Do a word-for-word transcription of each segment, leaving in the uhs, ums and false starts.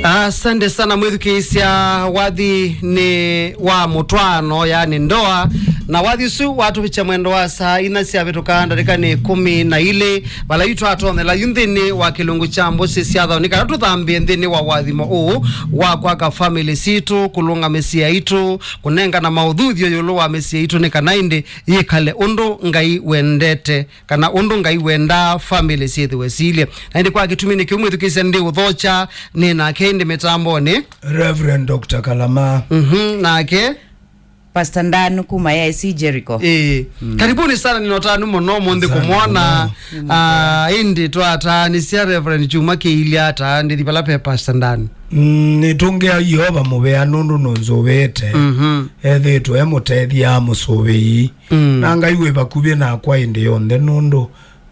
Asante sana mwĩthukĩĩsya. Wathi nĩ wa mũtwaano, yaani ndoa, na wathi ũsu watũvikya mwendo wa saa inya syavĩtũka ndatĩka nĩ kũmi na ilĩ, vala yu twatonyela yu nthĩnĩ wa kĩlungu kya mbũsĩ sya thayũ, nĩ kana tũthambĩe nthĩnĩ wa ũathimo ũũ wa kwaka famĩlĩ sitũ, kũlũnga mĩsyĩ yaitũ, kũnengana maũthuthyo ĩũlũ wa mĩsyĩ yaitũ, nĩ kana ĩndĩ yĩkale ũndũ Ngai wendete, kana ũndũ Ngai wendaa famĩlĩ syĩthĩwe silye. Na ĩndĩ kwa kĩtumi nĩ kĩu mwĩthukĩĩsya nĩndĩũthokya nĩ nake ĩndĩ mĩtambonĩ. Reverend Doctor Kalama. Mhm, nake Pastor Ndanu kuma A I C Jericho. Ĩĩ. Karibuni sana, nina ũtanu mũno ũmũnthĩ kũmwona. Ah, ĩndĩ twataanĩsya Reverend Kyumwa kĩilye ataanĩthi vala pe Pastor Ndanu. Mm, nĩtũngĩa Yeova mũvea nũndũ nũnzũvĩte. Mhm. Ethĩĩtwe e mũtethya, mũsũvĩi. Mm. Na Ngai wĩ vakuvĩ nakwa ĩndĩ yonthe, nũndũ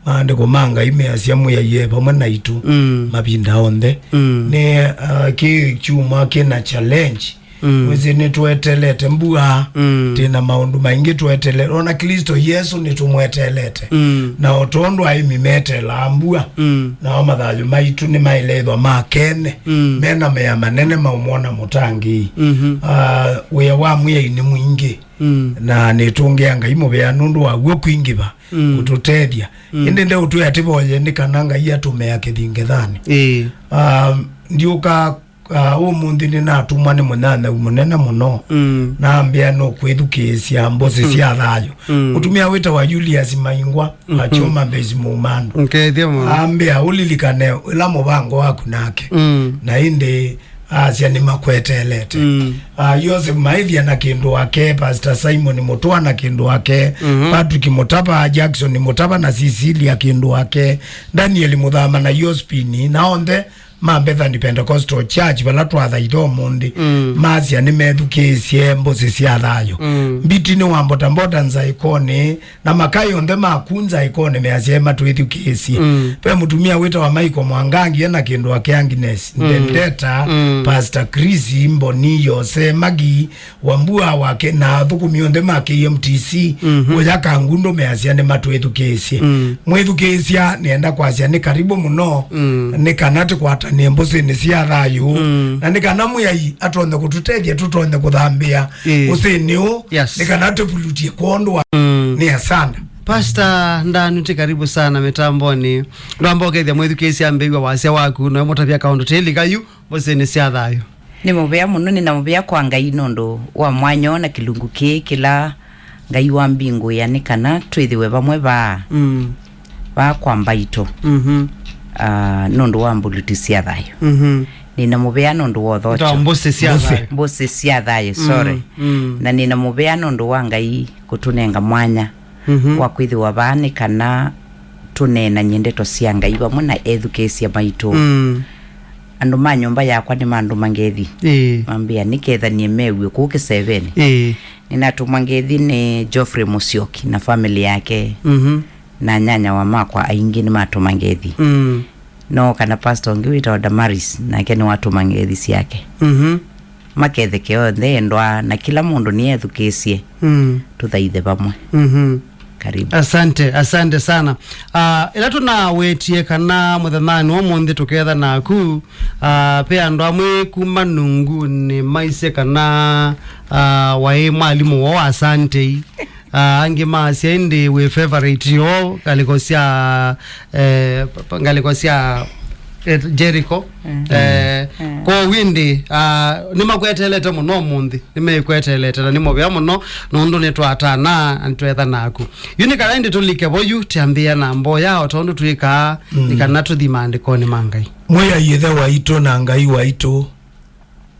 maandĩko ma Ngai measya Mwĩai e vamwe naitũ Mm. mavinda onthe. Mm. Nĩ, uh, kĩ kyumwa kĩna challenge. Mm. Wĩsĩ nĩtwetelete mbua, Mm. twĩna maũndũ maingĩ twetelete. Ona Kristo Yesũ nĩtũmwetelete. Mm. Na o tondũ aĩmi metelaa mbua, Mm. nao mathayũ maitũ nĩmaĩlethwa makene, Mm. mena mea manene maũmwona mũtangĩĩi. Mhm. Uh, wĩa wa Mwĩai nĩ mwingĩ. Mm. Na nĩtũngĩa Ngai mũvea nũndũ wa w'o kwingĩva Mm. kũtũtethya. Mm. Ĩndĩ ndeũtwĩa tĩvoye nĩ kana Ngai atũmea kĩthingithanĩ. Ĩĩ. Um, ndiũka, uh, ũmũnthĩ nĩnatũmwa nĩ mũnyanyaũ mũnene mũno. Mm. Nambĩa nũkwĩthukĩĩsya mbũsĩ Mm. sya thayũ. Mm. Mũtumĩa wĩtawa Julius Maingwa, Mhm. Akyoma Mbesi Mũmando. Ngeithie mũno. Ambĩa ũlilikane ĩla mũvango waku nake. Mm. Na ĩndĩ asya nĩmakweteelete. Mm. Ah, Joseph Maithia na kĩndũ wake, Pastor Simon Mũtũa na kĩndũ wake, Mhm. Patrick Mũtava, Jackson Mũtava na Cecilia kĩndũ wake, Daniel Mũthama na Jospini, na onthe ma Bethany Pentecostal Church vala twathaitha ũmũnthĩ, Mm. masya nĩmethukĩĩsye mbũsĩ sya thayũ. Mm. Mbiti nĩ wa mbotamboda nzaĩkonĩ, na makaĩ onthe makunza ĩkonĩ measya matwĩthukĩĩsye. Mm. Ve mũtumĩa wĩtawa Michael Mwangangi ena kĩndũ wake, Agnes Mm. Ndendeta, Mm. Pastor Chris Mboni, Yose Magi, Wambua wake, na athũkũmi onthe ma K M T C, Mhm. ũya Kangundo measya nĩmatwĩthukĩĩsye. Mm. Mwĩthukĩĩsya, nĩenda kwasya nĩ karibu mũno, Mm. nĩ kana tũkwatanĩe mbũsĩnĩ sya thayũ, Mm. na nĩ kana Mwĩai atonye kũtũtethya tũtonye kũthambĩa Ĩĩ. ũsĩnĩ ũũ, Yes. nĩ kana tũvulutie kwondũ wa Mm. nĩ asanda. Pastor Ndanu, ti karibu sana mĩtambonĩ. Ndwamba ũkethya mwĩthukĩĩsya mbĩw'a wasya waku, noe mũtavya kaũndũ tĩlika yu mbũsĩnĩ sya thayũ. Nĩ mũvea mũno, nĩ na mũvea kwa Ngai nũndũ wa mwanya ũũ na kĩlungu kĩĩ kĩla Ngai wambingũĩa nĩ kana twĩthĩwe vamwe vaa, Mm. vaa kwa mbaitũ, Mhm. ah, nũndũ wa mbuluti sya thayũ. Mhm. Nĩ na mũvea nũndũ wa ũthokyo. Nda mbũsĩ sya Mbũsĩ. thayũ. Mbũsĩ sya thayũ, Mm, sorry. mm. Na nĩ na mũvea nũndũ wa Ngai kũtũnenga mwanya Mhm. wa kwĩthĩwa vaa nĩ kana tũneenany'e ndeto sya Ngai vamwe na ethukĩĩsya maitũ. Mm. Andũ ma nyũmba yakwa nĩmandũma ngethi. Ĩĩ. Mambĩa nĩkethanie mew'e kũu kĩsevenĩ. Ĩĩ. Nĩnatũmwa ngethi nĩ Geoffrey Mũsyoki na famĩlĩ yake. Mhm. Na nyanya wa makwa aingĩ nĩmatũma ngethi. Mm. No kana pastor ũngĩ wĩtawa Damaris, nake nĩwatũma ngethi syake. Mhm. Maketheke onthe endwa, na kĩla mũndũ nĩethukĩĩsye. Mm. Tũthaithe vamwe. Mhm. Karibu. Asante, asante sana. Ah, ĩla tũnawetie kana mũthenyanĩ wa ũmũnthĩ tũketha naku, ah, ve andũ amwe kuma Nungunĩ maisye kana, ah, waĩ mwalimũ woo Asantei. Ah, angĩ maasya ĩndĩ wĩ favorite yoo ngalĩko sya, eh, ngalĩko sya, eh, Jericho. Mm. Eh, Mm. Kwoou ĩndĩ, ah, nĩmakweteelete mũno ũmũnthĩ, nĩmeĩkweteelete na nĩ mũvea mũno nũndũ nĩtwatana na nĩtwetha naku. Yu nĩ kana ĩndĩ tũlike vo yu, twambĩĩa na mboya o tondũ twĩkaa, Mm. nĩ kana tũthi maandĩkonĩ ma Ngai. Mwĩai Ĩthe waitũ na Ngai waitũ,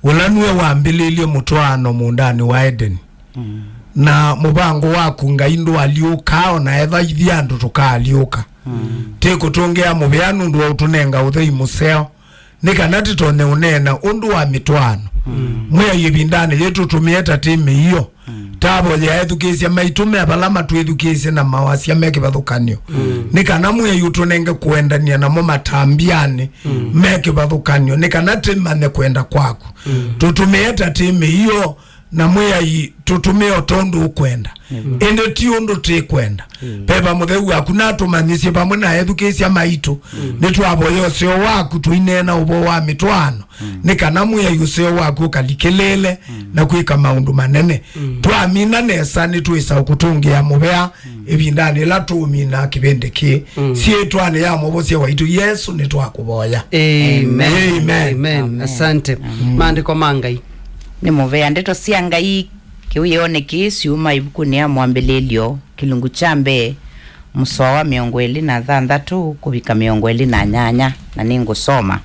ũla nue wambĩlĩlye mũtwaano mũũndanĩ wa Edeni. Mm. Na mũvango waku Ngai ndũalyũkaa, o na etha ithyĩ andũ tũkaalyũka. Mm. Tĩkũtũngĩa mũvea nũndũ wa ũtũnenga ũthei mũseo, nĩ kana tĩtonye ũneena ũndũ wa mĩtwaano. Mm. Mwĩai ĩvindanĩ yĩĩ tũtũmĩe ta tĩ mĩio. Mm. Tavoyea ethukĩĩsya maitũ me vala matwĩthukĩĩsye na mawasya me kĩvathũkany'o. Mm. Nĩ kana Mwĩai ũtũnenge kũendany'a namo matambyanĩ Mm. me kĩvathũkany'o, nĩ kana tĩmanye kwenda kwaku. Mm. Tũtũmĩe ta tĩ mĩio, na Mwĩai, tũtũmĩe o tondũ ũkwenda, ĩndĩ ti ũndũ tĩkwenda. Veva Mũtheu waku natũmanyĩsye vamwe na ethukĩĩsya maitũ. Nĩtwavoya ũseo waku tũineena ũvoo wa mĩtwaano, nĩ kana Mwĩai ũseo waku ũkalikĩlĩĩle na kwĩka maũndũ manene. Twamina nesa, nĩtwĩsa ũkũtũngĩa mũvea ĩvindanĩ ĩla tũũmina kĩvĩndĩ kĩĩ. Syĩtwanĩ ya Mwovosya waitũ Yesũ nĩtwakũvoya. Amen. Amen. Amen. Amen. Asante. Maandĩko ma Ngai. Nĩ mũvea. Ndeto sya Ngai kĩwĩonĩ kĩĩ syuma ĩvukunĩ ya Mwambĩlĩlyo, kĩlungu kya mbee, mũsoa wa mĩongo ĩlĩ na thanthatũ kũvika mĩongo ĩlĩ na nyanya, na nĩngũsoma.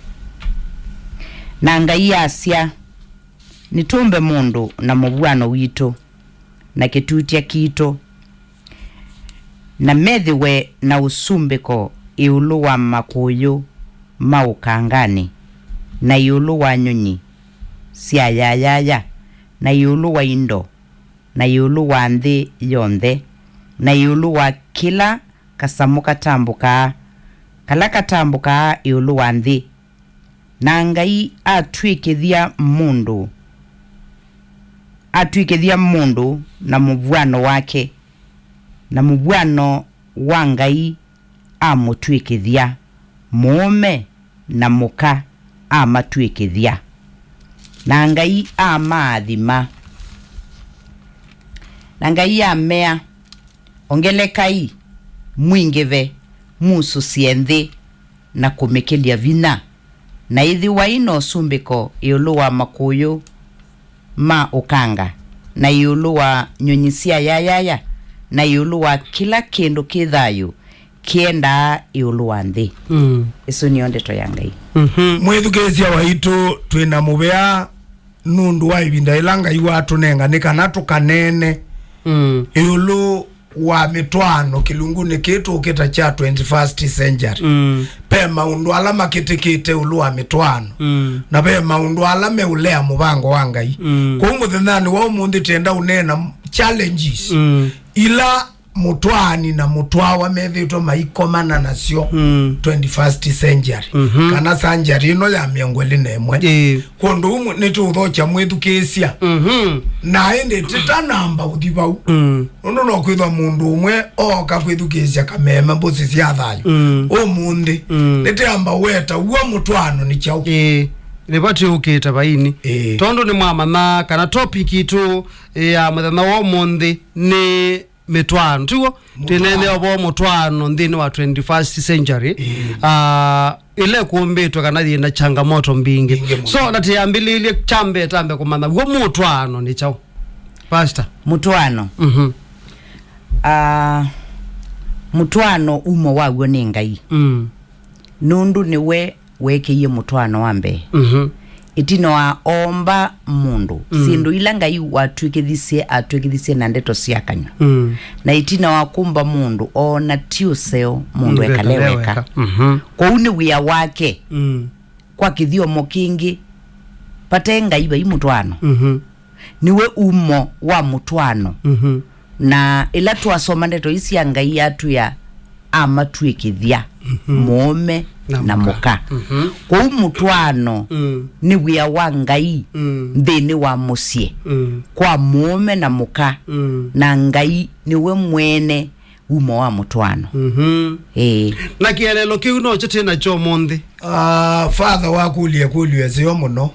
Na Ngai asya, "Nĩtũmbe mũndũ na mũvw'ano witũ, na kĩtutya kitũ, na methĩwe na ũsumbĩko ĩũlũ wa makũyũ ma ũkanganĩ, na ĩũlũ wa nyũnyi sya yayaya, na ĩũlũ wa indo, na ĩũlũ wa nthĩ yonthe, na ĩũlũ wa kĩla kasamũ katambũkaa, kala katambũkaa ĩũlũ wa nthĩ." Na Ngai atw'ĩkĩthya mũndũ, atw'ĩkĩthya mũndũ na mũvw'ano wake, na mũvw'ano wa Ngai amũtw'ĩkĩthya, mũũme na mũka amatw'ĩkĩthya. Na Ngai amaathima. Na Ngai amea, "Ongelekai, mwingĩve, musũsye nthĩ, na kũmĩkĩlya vinya, na ĩthĩwai na ũsumbĩko ĩũlũ wa makũyũ ma ũkanga, na ĩũlũ wa nyũnyi sya yayaya, na ĩũlũ wa kĩla kĩndũ kĩ thayũ kĩendaa ĩũlũ wa nthĩ." Mm. Ĩsu nĩyo ndeto ya Ngai. Mhm. Mwĩthukĩĩsya waitũ, twĩ na mũvea nũndũ wa ĩvinda yĩla Ngai watũnenga nĩ kana tũkaneene, mm, ĩũlũ wa mĩtwaano kĩlungunĩ kĩĩ tũkĩta kya twenty-first century. Mm. Ve maũndũ ala makĩtĩkĩte ĩũlũ wa mĩtwaano. Mm. Na ve maũndũ ala meũlea mũvango wa Ngai. Mm. Kwoou mũthenyanĩ wa ũmũnthĩ twenda ũneena challenges, mm, ila mũtwaani na mũtwawa methĩĩtwe maikomana nasyo, mm, twenty-first century, mhm, kana century ĩno ya mĩongo ĩlĩ na ĩmwe. Ĩĩ. Kwondũ ũu nĩtũũthokya mwĩthukĩĩsya, mhm, na ĩndĩ tĩtanamba ũthi vau. Mm. Nũndũ no kwĩthwa mũndũ ũmwe ooka kwĩthukĩĩsya kameme mbũsĩ sya thayũ. Mm. Ũmũnthĩ, mm, nĩtĩamba weta w'o mũtwaano nĩ kyaũ. Ĩĩ. Nĩvo twĩũkĩte vaini. Ĩĩ. Tondũ nĩmwamanya kana topic itũ, ĩĩ, ya mũthenya wa ũmũnthĩ nĩ mĩtwaano. Tiw'o? Mĩtwaano. Twĩneenea ũvoo mũtwaano nthĩnĩ wa twenty-first century. Ĩĩ. Ah, ĩla ĩkũmbĩtwe kana yĩna changamoto mbingĩ. Mbingĩ mũno. So, na tĩambĩlĩlye kyambe tambe kũmanya w'o mũtwaano nĩ kyaũ? Pastor. Mũtwaano. Mhm. Ah, mũtwaano umo waw'o nĩ Ngai. Mm. Nũndũ nĩwe weekĩie mũtwaano wa mbee. Mhm. Ĩtina wa oomba mũndũ, mm, syĩndũ ila Ngai watw'ĩkĩthisye, atw'ĩkĩthisye na ndeto sya kanyw'a. Mm. Na ĩtina wa kũmba mũndũ, oona ti ũseo mũndũ, mũndũ ekale ekale weka. Weka. Mhm. Kwoou nĩ wĩa wake, mm, kwa kĩthyomo kĩngĩ, vate Ngai vai mũtwaano. Mhm. Nĩwe umo wa mũtwaano. Mhm. Na ĩla twasoma ndeto ii sya Ngai atwĩa amatw'ĩkĩthya, mhm, mũũme na, na mũka, mũka. Mhm. Kwoou mũtwaano, mm, nĩ wĩa wa Ngai, mm, nthĩnĩ wa mũsyĩ, mm, kwa mũũme na mũka, mm, na Ngai nĩwe mwene umo wa mũtwaano. Mhm. Ĩĩ. Na kĩeleelo kĩu nokyo twĩ nakyo ũmũnthĩ. Ah, Father wakũlya ĩkũlyo ĩseo mũno.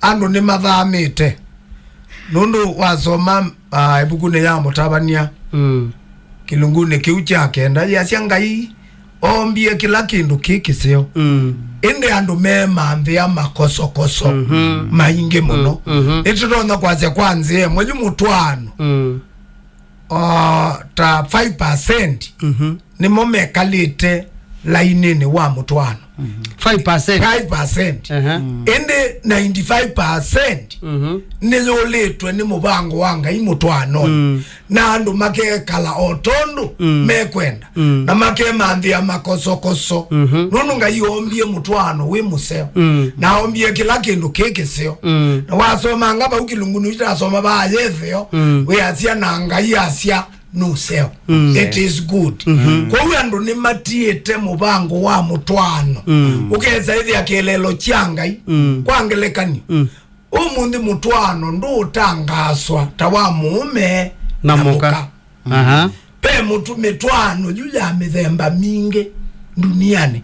Andũ nĩmathamĩte. Nũndũ wasoma, ah, ĩvukunĩ ya Mũtavany'a, mm, kĩlungunĩ kĩu kya kenda, yasya Ngai oombie kĩla kĩndũ kĩ kĩseo. Mm. Ĩndĩ andũ meemanthĩa makosokoso, mhm, maingĩ mũno. Mm, mhm. Nĩtũtonya kwasya kwa nzĩa ĩmwe yu mũtwaano. Mm. O ta five percent, mhm, nĩmo mekalĩte laininĩ wa mũtwaano. Mhm. Five percent? Five percent. Aha. Mm. Ĩndĩ ninety-five percent, mhm, nĩyũlĩtwe nĩ mũvango wa Ngai mũtwaanonĩ. Mm. Na andũ makekala o tondũ, mm, mekwenda. Mm. Na makemanthĩa makosokoso. Mhm. Nũndũ Ngai oombie mũtwaano wĩ mũseo. Mm. Na oombie kĩla kĩndũ kĩ kĩseo. Mm. Na wasomanga vau kĩlungunĩ ĩtasoma vaa Yetheo, mm, wĩasya na Ngai asya nũseo. Mm. It is good. Mhm. Kwoou andũ nĩmatiĩte mũvango wa mũtwaano. Mm. Ũkesa ĩthĩa kĩeleelo kya Ngai. Mm. Kwa ngelekany'o, mm, Ũmũnthĩ mũtwaano ndũũtangaaswa ta wa mũũme Na mũka. Aha. Ve mũtu-, mĩtwaano yu ya mĩthemba mingĩ ndunianĩ.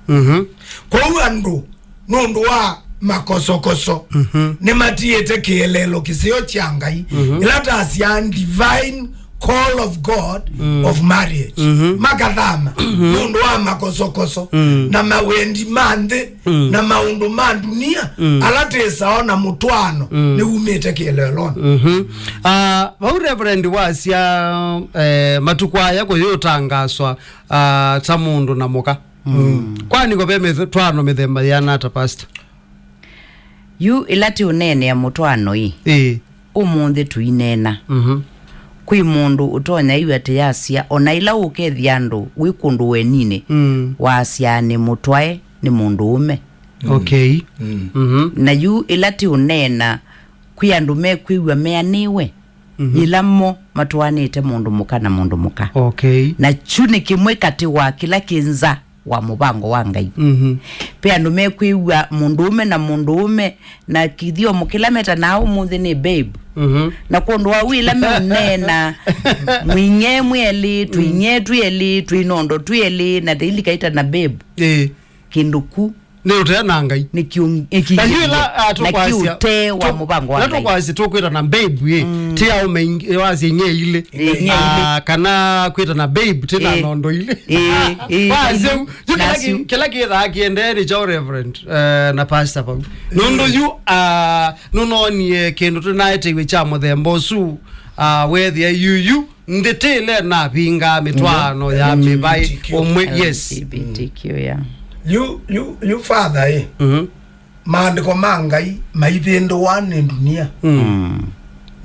Mhm. Kwoou andũ, nũndũ wa makosokoso, Mhm. nĩmatiĩte kĩeleelo kĩseo kya Ngai, Mhm. ĩla tasyaa divine call of God Mm. of marriage. Mhm. Makathama nũndũ wa makosokoso Mm. na mawendi ma nthĩ Mm. na maũndũ ma ndunia Mm. ala tĩsao na mũtwaano Mm. nĩwumĩte kĩeleelonĩ. Mhm. Ah, vau Reverend wasya, eh, matukũ aya kũyũtangaswa, ah, ta mũndũ na mũka. Mm. Kwani ko ve mĩtwaano mĩthemba yĩana ata, Pastor? Yu ĩla tĩũneenea mũtwaano-ĩ, Ĩĩ. ũmũnthĩ tũineena. Mhm. Kwĩ mũndũ ũtonya ĩw'a tĩyasya, o na ĩla ũkethĩa andũ wĩ kũndũ weninĩ, Mm. wasya nĩ mũtwae nĩ mũndũũme. Okay. Mm. Mhm. Na yu ĩla tĩũneena, kwĩ andũ mekwĩw'a meanĩwe, Mhm. yĩla mo matwaanĩte mũndũ mũka na mũndũ mũka. Okay. Na kyu nĩ kĩmwe katĩ wa kĩla kĩ nza wa mũvango wa Ngai. Mhm. Ve andũ mekwĩw'a mũndũũme na mũndũũme, na kĩthyomo kĩla metanaa ũmũnthĩ nĩ babe. Mhm. Na kwondũ wa wĩla meũneena, mwing'e mwĩ elĩ, twing'e twĩ elĩ, twĩ nondo twĩ elĩ, na tĩilikaita na babe. Ĩĩ. Kĩndũ ku Nĩ ũtee na Ngai. Nĩ kĩu-, nĩ kĩ-, Na yu ĩla, ah, na tũkwasya, kĩũtee wa tũ-, mũvango wa ĩla Ngai. Tũkwasya tũkwĩtana babe, ĩ, Mm. ti aũme ingĩ, wasya ing'e ilĩ. Ĩ, ing'e ilĩ. Ah, kana kwĩtana babe, ti na Ĩ. Nondo ilĩ. Ĩ, ĩ, Wasya ĩ. yu, yu kĩla Nasyo. kĩ-, kĩla kĩthaa kĩendee nĩ kyaũ, Reverend, eh, na Pastor vau. Nũndũ yu, ah, nũnonie kĩndũ tũnaetewe kya mũthemba ũsu, ah, wethĩa yu, yu, nthĩ tĩle navinga mĩtwaano ya mĩvaĩ L G B T Q. Ũmwe, yes. L G B T Q, yeah. Yu, yu, yu father, eh. Mhm. Maandĩko ma Ngai maivĩndũwa nĩ ndunia. Mm.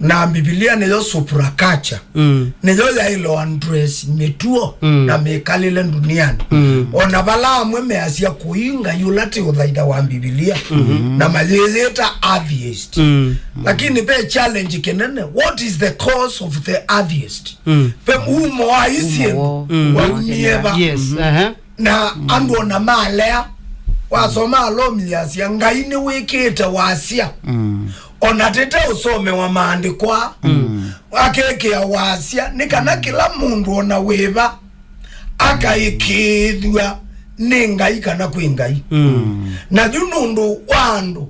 Na Mbivilia nĩyo superculture. Mm. Nĩyo yaĩle address mĩtuo Mm. na mĩkalĩle ndunianĩ. Mm. O na vala amwe measya kũi Ngai ũla ti ũthaitha wa Mbivilia. Mm-hmm. Na mayĩyĩta atheist. Mm. Lakini ve challenge kĩnene, what is the cause of the atheist? Mm. Ve umo wa isi Umo wo. Mm. Waumie va? Yes, aha. Na andũ ona malea, wasoma Alomi yasya, Ngai nĩwĩkĩte wasya. Mm. Ona tĩte ũsomewa maandĩko aa, Mm. akekĩa wasya, nĩ kana kĩla mũndũ ona wĩva akaĩkĩĩthw'a nĩ Ngai kana kwĩ Ngai. Mm. Na yu nũndũ wa andũ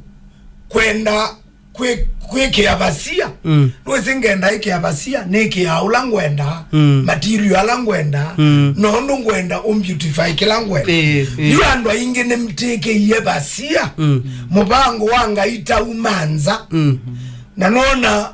kwenda kwĩ-, kwĩkĩa vasia. Mm. Nĩwĩsĩ ngenda ĩkĩa vasia, nĩkĩaa ũla ngwendaa, Mm. material ala ngwendaa, Mm. na ũndũ ngwenda ũmbeautify kĩla ngwenda. Ĩĩ, ĩĩ. Yu andũ aingĩ nĩmtĩkĩie vasia, Mm. mũvango wa Ngai tauma nza. Mm. Na nona,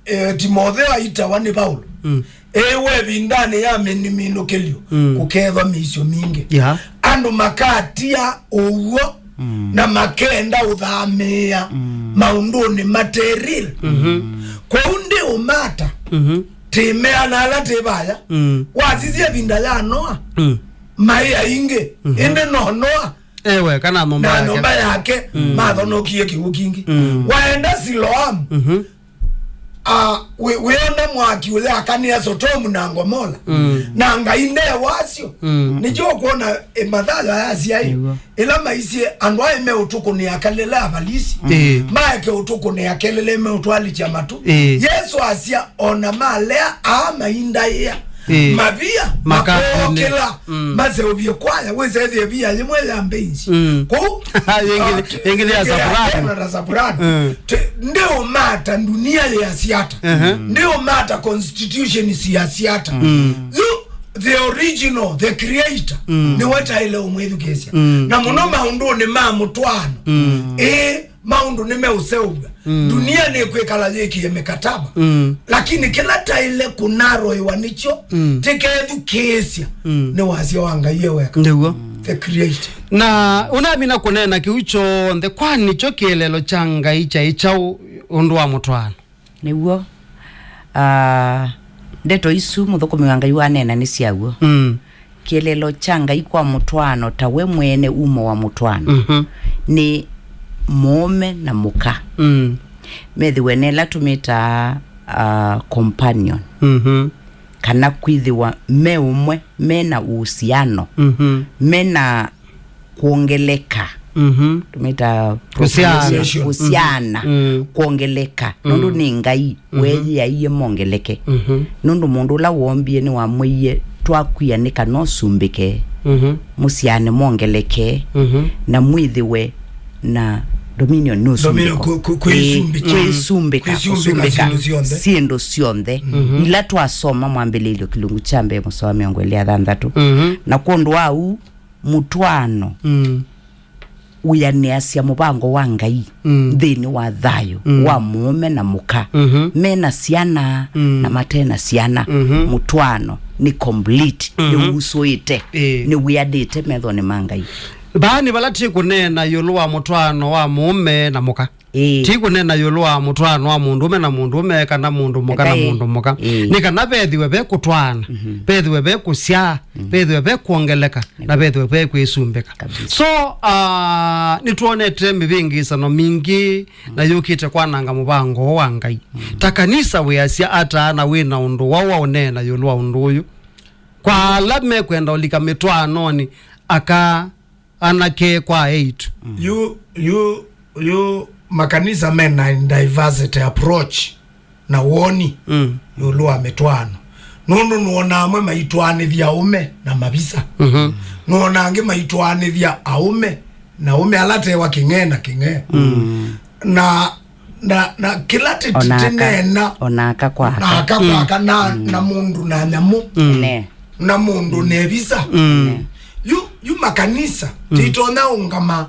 eh, Timotheo aitawa nĩ Vaulo. Mm. Ĩĩ, we ĩvindanĩ ya mĩniminũkĩlyo, Mm. kũkethwa mĩisyo mingĩ. Yeah. Andũ makatia ũw'o Mm. na makenda ũthamĩĩa Mm. maũndũnĩ mate real. Mm-hmm. Kwoou ndĩ ũmata, Mm-hmm. tĩmeana ala tĩ vaya. Mm. Wasisya ĩvinda ya Noa, Mm. maĩ aingĩ, Mm-hmm. ĩndĩ no Noa Ewe, kana nyũmba na yake. Nyũmba yake Mm. mathonokie kĩw'ũ kingĩ. Mm. Waenda Siloamu, Mm-hmm. Ah, wĩ-, wĩona mwaki ũyakanĩa Sotomu na Ngomora, Mm. na Ngai nde wasyo. Mm. Nĩkyo ũkwona, eh, Mathayo ayasya ĩ, Nĩw'o. ĩla maisye andũ aĩ meũtũkũnĩa kelele avalisi, Ĩĩ. maeke ũtũkũnĩa kelele meũtwalĩkya matũ. Ĩĩ. Yesũ asya, ona malea aa maindaĩa, Ĩĩ. mavia, Makambunĩ. makookĩla, Mm. maseũvye kwaya, wĩsethie via yĩmwe ya mbeinzi. Mm. Kũu, Yĩngĩ-, ah, yĩngĩ ya yĩngĩ ya soprano. Tenor na soprano. Mm. Te-, ndĩũmata ndunia yĩasiata. Ehe. Ndĩũmata constitution siasiata. Mm. Yu, the original, the creator, Mm. nĩwe taĩle ũmwĩthukĩĩsya. Mm. Na mũno maũndũnĩ ma mũtwaano. Mm. Ĩĩ, maũndũ nĩmeũseũvw'a. Mm. Ndunia nĩkwĩkala yĩkĩe mĩkataba. Mm. Lakini kĩla taĩle kũnarũĩwa nĩkyo, Mm. tĩkethukĩĩsya Mm. nĩ wasya wa Ngai e weka. Nĩw'o. The creator. Na ũnamina kũneena kĩu kyonthe, kwani kyo kĩeleelo kya Ngai kyaĩ kyaũ ũndũ wa mũtwaano? Nĩw'o. Ah, ndeto isu mũthũkũmi wa Ngai waneena nĩ syaw'o. Mm. Kĩeleelo kya Ngai kwa mũtwaano ta we mwene umo wa mũtwaano Mhm. nĩ mũũme na mũka. Mm. Methĩwe nĩ ĩla tũmĩtaa, ah, companion. Mhm. Kana kwĩthĩwa me ũmwe, me na uhusiano, Mhm. me na kwongeleka Mhm. Tũmĩtaa kũsyana, kũsyana, mm, kwongeleka. Mm. Nũndũ nĩ Ngai, mm-hmm, weeyĩaie mongeleke. Mhm. Nũndũ mũndũ ũla woombie nĩwamwĩie, twakwia nĩ kana ũsumbĩke, mhm, mũsyane mongeleke, mhm, na mwĩthĩwe na dominion nĩ ũsumbĩko. Dominion, kwĩ-, kwĩ-, kwĩsumbĩka. Ĩĩ, kwĩsumbĩka, kwĩsumbĩka, kũsumbĩka syĩndũ syonthe. Syĩndũ syonthe. Mhm. Ila twasoma mwambĩlĩlyo kĩlungu kya mbee mũsoa wa mĩongo ĩlĩ ya thanthatũ. Mhm. Na kwondũ wa ũu, mũtwaano, mm, wĩanĩasya mũvango wa Ngai, mm, nthĩnĩ wa thayũ, mm, wa mũũme na mũka, mhm, me na syana, mm, na mate na syana. Mhm. Mũtwaano nĩ complete, mhm, nĩwusũĩte, ĩĩ, nĩwĩanĩte methonĩ ma Ngai. Vaa nĩ vala ti kũneena ĩũlũ wa mũtwaano wa mũũme na mũka. Ĩĩ. Ti kũneena ĩũlũ wa mũtwaano wa mũndũũme na mũndũũme, kana mũndũ mũka na, ĩĩ, mũndũ mũka. Ĩĩ. Nĩ kana vethĩwe ve kũtwaana, mhm, vethĩwe ve kũsyaa, mm, vethĩwe ve kwongeleka, na vethĩwe ve kwĩsumbĩka. Kabisa. So, ah, nĩtwonete mĩvĩngĩĩsano mingĩ, mm, na yũkĩte kwananga mũvango ũũ wa Ngai. Mm. Ta kanisa wĩasya ata na wĩ na ũndũ waũ wa ũneena ĩũlũ wa ũndũ ũyũ? Kwa ala mekwenda ũlika mĩtwaanonĩ, aka anake kwa eĩtu. Mm. Yu, yu, yu makanisa mena diversity approach na woni, mm, ĩũlũ wa mĩtwaano. Nũndũ nũona amwe maitwaanĩthya aũme na mavisa. Mhm. Nũona angĩ maitwaanĩthya aũme na aũme ala tewa kĩng'ee na kĩng'ee. Mm. Na, na, na kĩla tĩ-, ona aka, tĩneena, ona aka kwa aka, na aka kwa, mm, aka, na, mm, na mũndũ na nyamũ. Mm. Ne. Na mũndũ, mm, ne visa. Mm. Ne. Yu, yu makanisa, mm, titonya ũngama,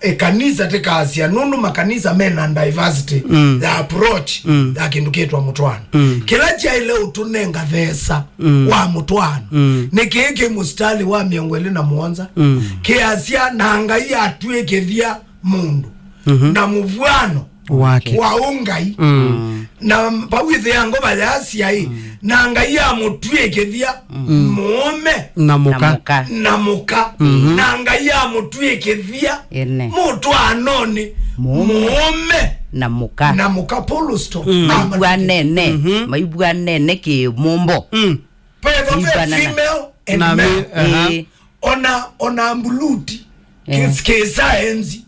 e, kanisa tĩkasya, nũndũ makanisa mena diversity, mm, ya approach, mm, ya kĩndũ kĩtwa mũtwaano. Mm. Kĩla kyaĩle ũtũnenga thesa, mm, wa mũtwaano, mm, nĩ kĩĩ kĩ mũsitalĩ wa mĩongo ĩlĩ na mũonza, mm, kĩasya, na Ngai atw'ĩkĩthya mũndũ, mhm, na mũvw'ano wake wa ũngai. Mm. Na vau ĩthĩa ngova yasya ĩ, mm, na Ngai amũtw'ĩkĩthya, mm, mũũme na mũka. Na mũka. Na mũka. Mhm. Na Ngai amũtw'ĩkĩthya, ĩne, mũtwaanonĩ mũũme, mũũme na mũka. Na mũka, full stop. Mm. Maivw'anene, mhm, maivw'anene kĩmũmbo. Mm. Petho ve maivw'anana. Female and na male. Mi-, aha. Ĩĩ. Ona, ona mbuluti, eh, kĩ-, kĩsaenzi.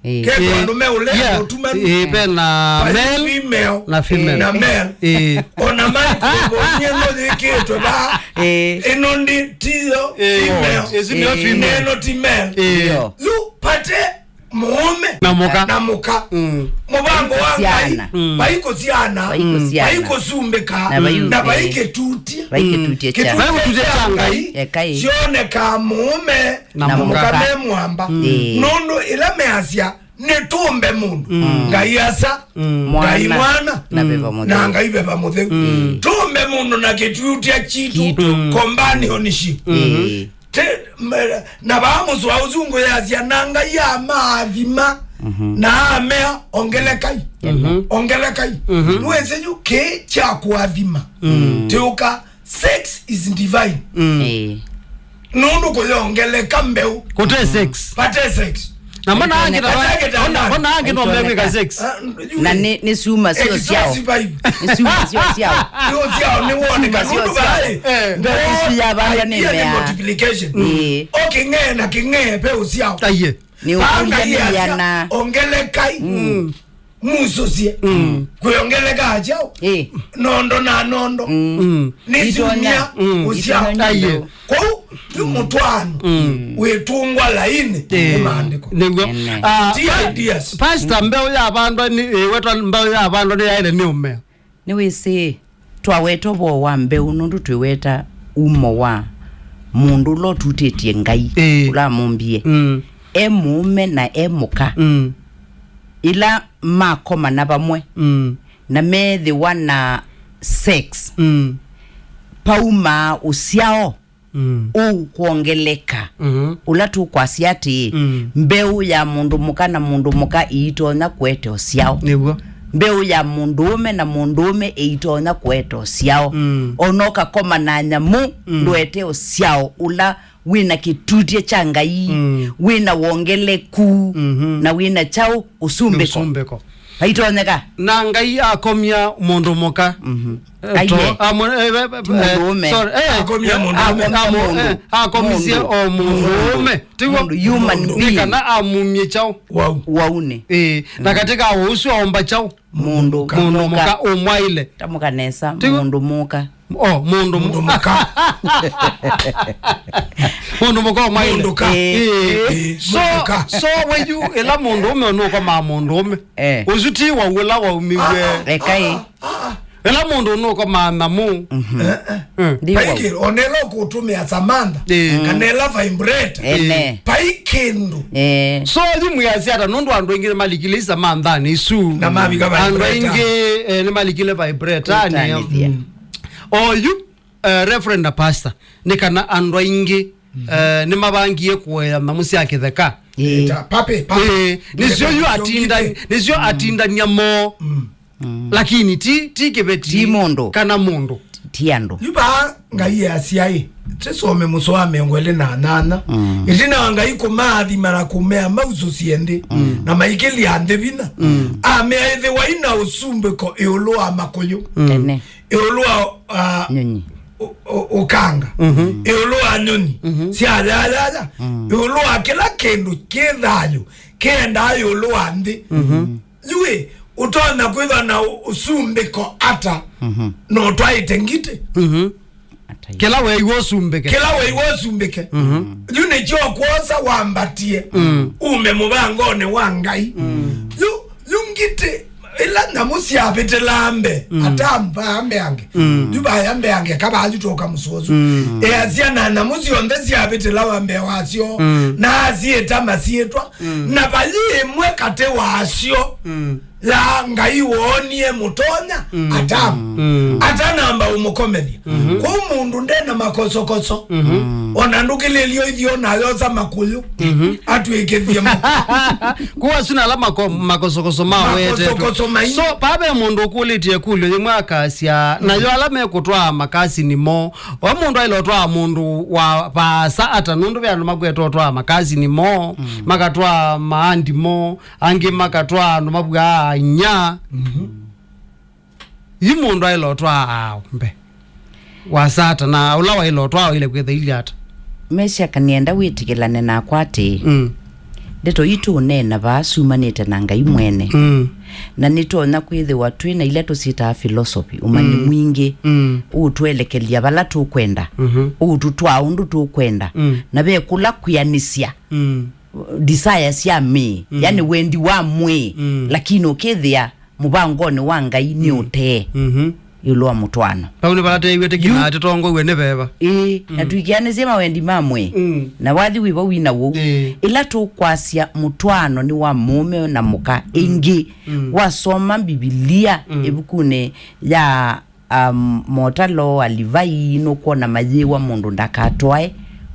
Eh. Ketho, eh, andũ me ũle, yeah, ũtumanu. Eh, ve na male, female, na female. Na male. Eh. Ona microphone ĩno yĩkĩtwe vaa. Eh. Ĩno ndi tiyo, eh, female. Ĩsu nĩyo, eh, female. Neno ti male. Eh. Yo. Yu pate mũũme na mũka. Na mũka. Mm. Mũvango wa Ngai, syana. Mm. Vai kũsyana, vai kũsyana, vai kũsumbĩka, na vai, na vai, eh, kĩtutye. Vai kĩtutye kya, vai kĩtutye kya Ngai. Ekai. Kyonekaa mũũme na, na mũka, mũka me mwamba. Mm. Eh. Nũndũ ĩla measya, nĩtũmbe mũndũ. Mm. Ngai Asa, mm, Ngai Mwana, Mwana, na Veva Mũtheu. Na Ngai Veva Mũtheu. Mm. Tũmbe mũndũ na kĩtutya kitũ, kitũ. Mm. Companionship. Mm. Eh. Te, me-, na vaa mũsoa ũsu ngũyasya, na Ngai amaathima, mhm, na amea, "Ongelekai, mhm, ongelekai." Mhm. Nĩwĩsĩ yu kĩĩ kya kũathima. Mm. Tiũka, sex is divine. Mm. Eh. Nũndũ kũyongeleka mbeũ. Kũte sex. Vate sex. Na mbona angĩ na, vate kĩtanda, mbona, mbona angĩ no mewĩka sex? Ah, na nĩ, nĩ syuma syo syao. Exhaust pipe. Nĩ syuma syo syao. Syo syao, nĩ woneka. Syuma syo syao. Nũndũ vai, eh, mbeũ isu yavandwa nĩ idea nĩ mea. Multiplication. Mm. O kĩng'ee na kĩng'ee mbeũ syao. Aiye. Nĩ ũkũlya nĩ yĩana. Ongelekai. Mm. Musũsye. Mm. Kwĩongeleka kyaũ? Eh. Nondo na nondo. Mm. Mm. Nĩ syumya. Mm. Ũsyao. Aiye. Kwoou, yu mũtwaano, mm, wĩtungwa laini, eh, nĩ maandĩko. Nĩw'o. Amen. Ah, ti pa-, ideas. Pastor, mbeũ yavandwa nĩ, ĩwetwa mbeũ yavandwa nĩ yaĩle nĩ ũmea. Nĩwĩsĩ, twaweta ũvoo wa mbeũ nũndũ twĩweta umo wa mũndũ ũla ũtutĩtye Ngai, ĩĩ, ũla amũmbie. Mm. E mũũme na e mũka. Mm. Ĩla makomana vamwe, mm, na meethĩwa na sex, mm, paumaa ũsyao. Mm. Ũu kwongeleka, mhm, ũla tũkwasya atĩĩ, mm, mbeũ ya mũndũ mũka na mũndũ mũka iitonya kũete ũsyao. Nĩw'o. Mbeũ ya mũndũũme na mũndũũme ĩitonya kũete ũsyao. Mm. O na ũkakoma na nyamũ, mm, ndũete ũsyao ũla wĩ na kĩtutye kya Ngai, mm, wĩ na wongeleku, mhm, na wĩ na kyaũ? Ũsumbĩko. Ũsumbĩko. Vaitonyeka. Na Ngai akomya mũndũ mũka. Mhm. Eh, to- Aiye. Amo- eh, eh, eh, Ti mũndũũme. Sorry, eh, Akomie eh, mũndũũme. Amo- amo- Mũndũ. Eh, akomisye Mũndũ. O mũndũũme. Tiguo? Mũndũ, human Nĩ being. Kana amumie kyaũ? Wau. Waunĩ. Eh, na katika ũsu aomba kyaũ? Mũndũ. Mũndũ mũka. Mũka ũmwaile. Tamũka nesa. Tiguo? Mũndũ mũka. Oh, mũndũ Mũndũ mũka. Mũka. Mũndũ mũka ũmwaile. Mũndũ ka. Eh. Eh, So, mũndũ ka. So weyu ĩla mũndũũme ũnũkomaa mũndũũme. Eh. Ũsu ti wa ũla waumiwe. Ekai. Ĩla mũndũ ũnũkomaa nyamũ. Eh, eh. Mm. Ndiwa. Paikĩndũ, ona ĩla ũkũtũmĩa Samantha, Eh. kana ĩla vibrator. Ene. Paikĩndũ. Eh. So, yu mwĩasya ata nũndũ andũ aingĩ nĩmalikile Samantha-nĩ isu. Na mavika Andũ vibrator. Aingĩ, eh, nĩmalikile vibrator-nĩ. Vibrator-nĩ, yeah. Mm. Oyu, eh, Reverend na Pastor, nĩ kana andũ aingĩ, eh, nĩmavangie kũea nyamũ sya kĩtheka. Eh. Ĩta, pape, pape. Eh, nĩsyo yu atinda-, nĩsyo atindania mo. Mm. Mm. Lakini ti, ti kĩveti Ti mũndũ. Kana mũndũ. Ti andũ. Yu vaa Ngai easya-ĩ, tĩsome mũsoa wa mĩongo ĩlĩ na nyanya. Mm. Ĩtina wa Ngai kũmaathima na kũmea mausũsye nthĩ, Mm. na maikĩlya nthĩ vinya. Mm. Amea, ĩthĩwai na ũsumbĩko ĩũlũ wa makũyũ. Mm. Ene. Ĩũlũ wa, ah, Nyonyi. ũ-, ũ-, ũkanga. Mhm. Ĩũlũ wa nyoni. Mhm. Sya yayaya. Mm. Ĩũlũ wa kĩla kĩndũ kĩ thayũ kĩendaa ĩũlũ wa nthĩ. Mhm. Yu-ĩ, ũtonya kwĩthwa na ũ-, ũsumbĩko ata, Mhm. na ũtwaĩte ngitĩ? Mhm. Atai. Kĩla weĩw'a ũsumbĩke. Kĩla weĩw'a ũsumbĩke. Mhm. Yu nĩkyo kwosa wambatie, Mm. ume mũvangonĩ wa Ngai. Mm. Yu, yu ngitĩ, ĩla nyamũ syavĩtĩlaa mbee, Mm. ata mbaa mbeange. Mm. Yu vaya mbeange, kavaa yu twoka mũsosu. Mm. Easya na nyamũ syonthe syavĩtĩlawa mbee wasyo, Mm. na asyĩta masyĩtwa, Mm. na vayĩ ĩmwe katĩ wasyo Mm. ya Ngai woonie mũtonya Mm. Atamu. Mm. Atanamba ũmũkomethya. Mhm. Kwoou mũndũ nde na makosokoso. Mhm. Ona ndũkĩlĩlyo ithio nayosa makũyũ. Mhm. Atwĩkĩthie mũko. Kuwa suna ala mako-, makosokoso ma wete. Makosokoso mai. So, pave mũndũ ũkũlĩtye ĩkũlyo yĩmwe akasya, nayo ala mekũtwaa makasini mo, o mũndũ aĩle ũtwaa mũndũ wa vaasa ata, nũndũ ve andũ makweta ũtwaa makasini mo, Mm. makatwaa maandi mo, angĩ makatwaa andũ mavw'aa inya. Mhm. Yu mũndũ aĩle ũtwaa aũmbe wa Sata, na ũla waĩle ũtwaa waĩle kwĩtha ilya ata? Meshaka, nĩenda wĩtĩkĩlane nakwa atĩ Mm. ndeto ii tũũneena vaa syumanĩte na Ngai mwene. Mm. Na nĩtonya kwĩthĩwa twĩ na ila tũsyĩtaa philosophy, ũmanyi Mm. mwingĩ, Mm. ũũtũelekelya vala tũkwenda, Mhm. ũũtũtwaa ũndũ tũkwenda, Mm. na ve kũla kwĩanĩsya Mm. desire sya mĩĩ, Mm. yani wendi wa mwĩĩ, Mm. lakini ũkĩthĩa mũvangonĩ wa Ngai nĩ Mm. ũtee Mhm. ĩũlũ wa mũtwaano. Vau nĩ vala teew'e tĩkina tĩtongoew'e nĩ veva. Ĩĩ, na Mm. tũikĩanĩsye mawendi ma mwĩĩ. Mm. Na wathi wĩ vau wĩ na w'o. Ĩĩ. Ĩla tũkwasya mũtwaano nĩ wa mũũme na mũka, Mm. ĩngĩ Mm. wasoma Mbivilia Mm. ĩvukunĩ ya, um, Motalo wa Livai, nũkwona mayĩwa mũndũ ndakatwae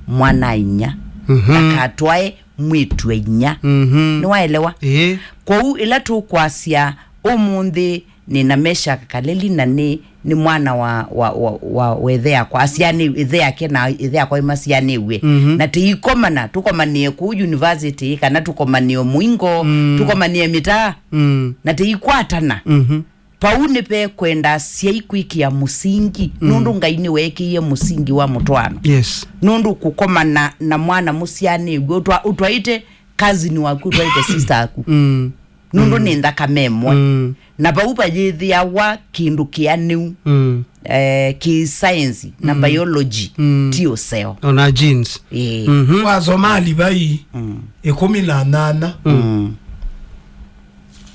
mwana-a-inyia, Mhm. ndakatwae mwĩĩtu-a-inyia. Mhm. Nĩwaelewa? Ĩĩ. Kwoou ĩla tũkwasya ũmũnthĩ nĩ na Mesha Kaleli na nĩ, nĩ mwana wa, wa, wa, wa, wa ĩthe yakwa, asyaanĩw'e, ĩthe yake na ĩthe yakwa ĩmasyaanĩw'e. Mhm. Na tĩikomana, tũkomanĩe kũu university, kana tũkomanĩe mũingo, Mm. tũkomanĩe mĩtaa, Mm. na tĩikwatana. Mhm. Vau nĩvekwenda asyai kwĩkĩa mũsingi, Mm. nũndũ Ngai nĩweekĩie mũsingi wa mũtwaano. Yes. Nũndũ kũkomana na mwana mũsyaanĩw'e, ũtwa-, ũtwaĩte cousin waku, ũtwaĩte sister yaku. Mm. Nũndũ Mm. nĩ nthakame ĩmwe. Mm. Na vau vayĩthĩawa kĩndũ kĩanĩu, Mm. eh, kĩ science na Mm. biology, Mm. ti ũseo. Ona genes. Ĩĩ. Mhm. Wasoma Alivai Mm. ĩkũmi na nyanya. Mm.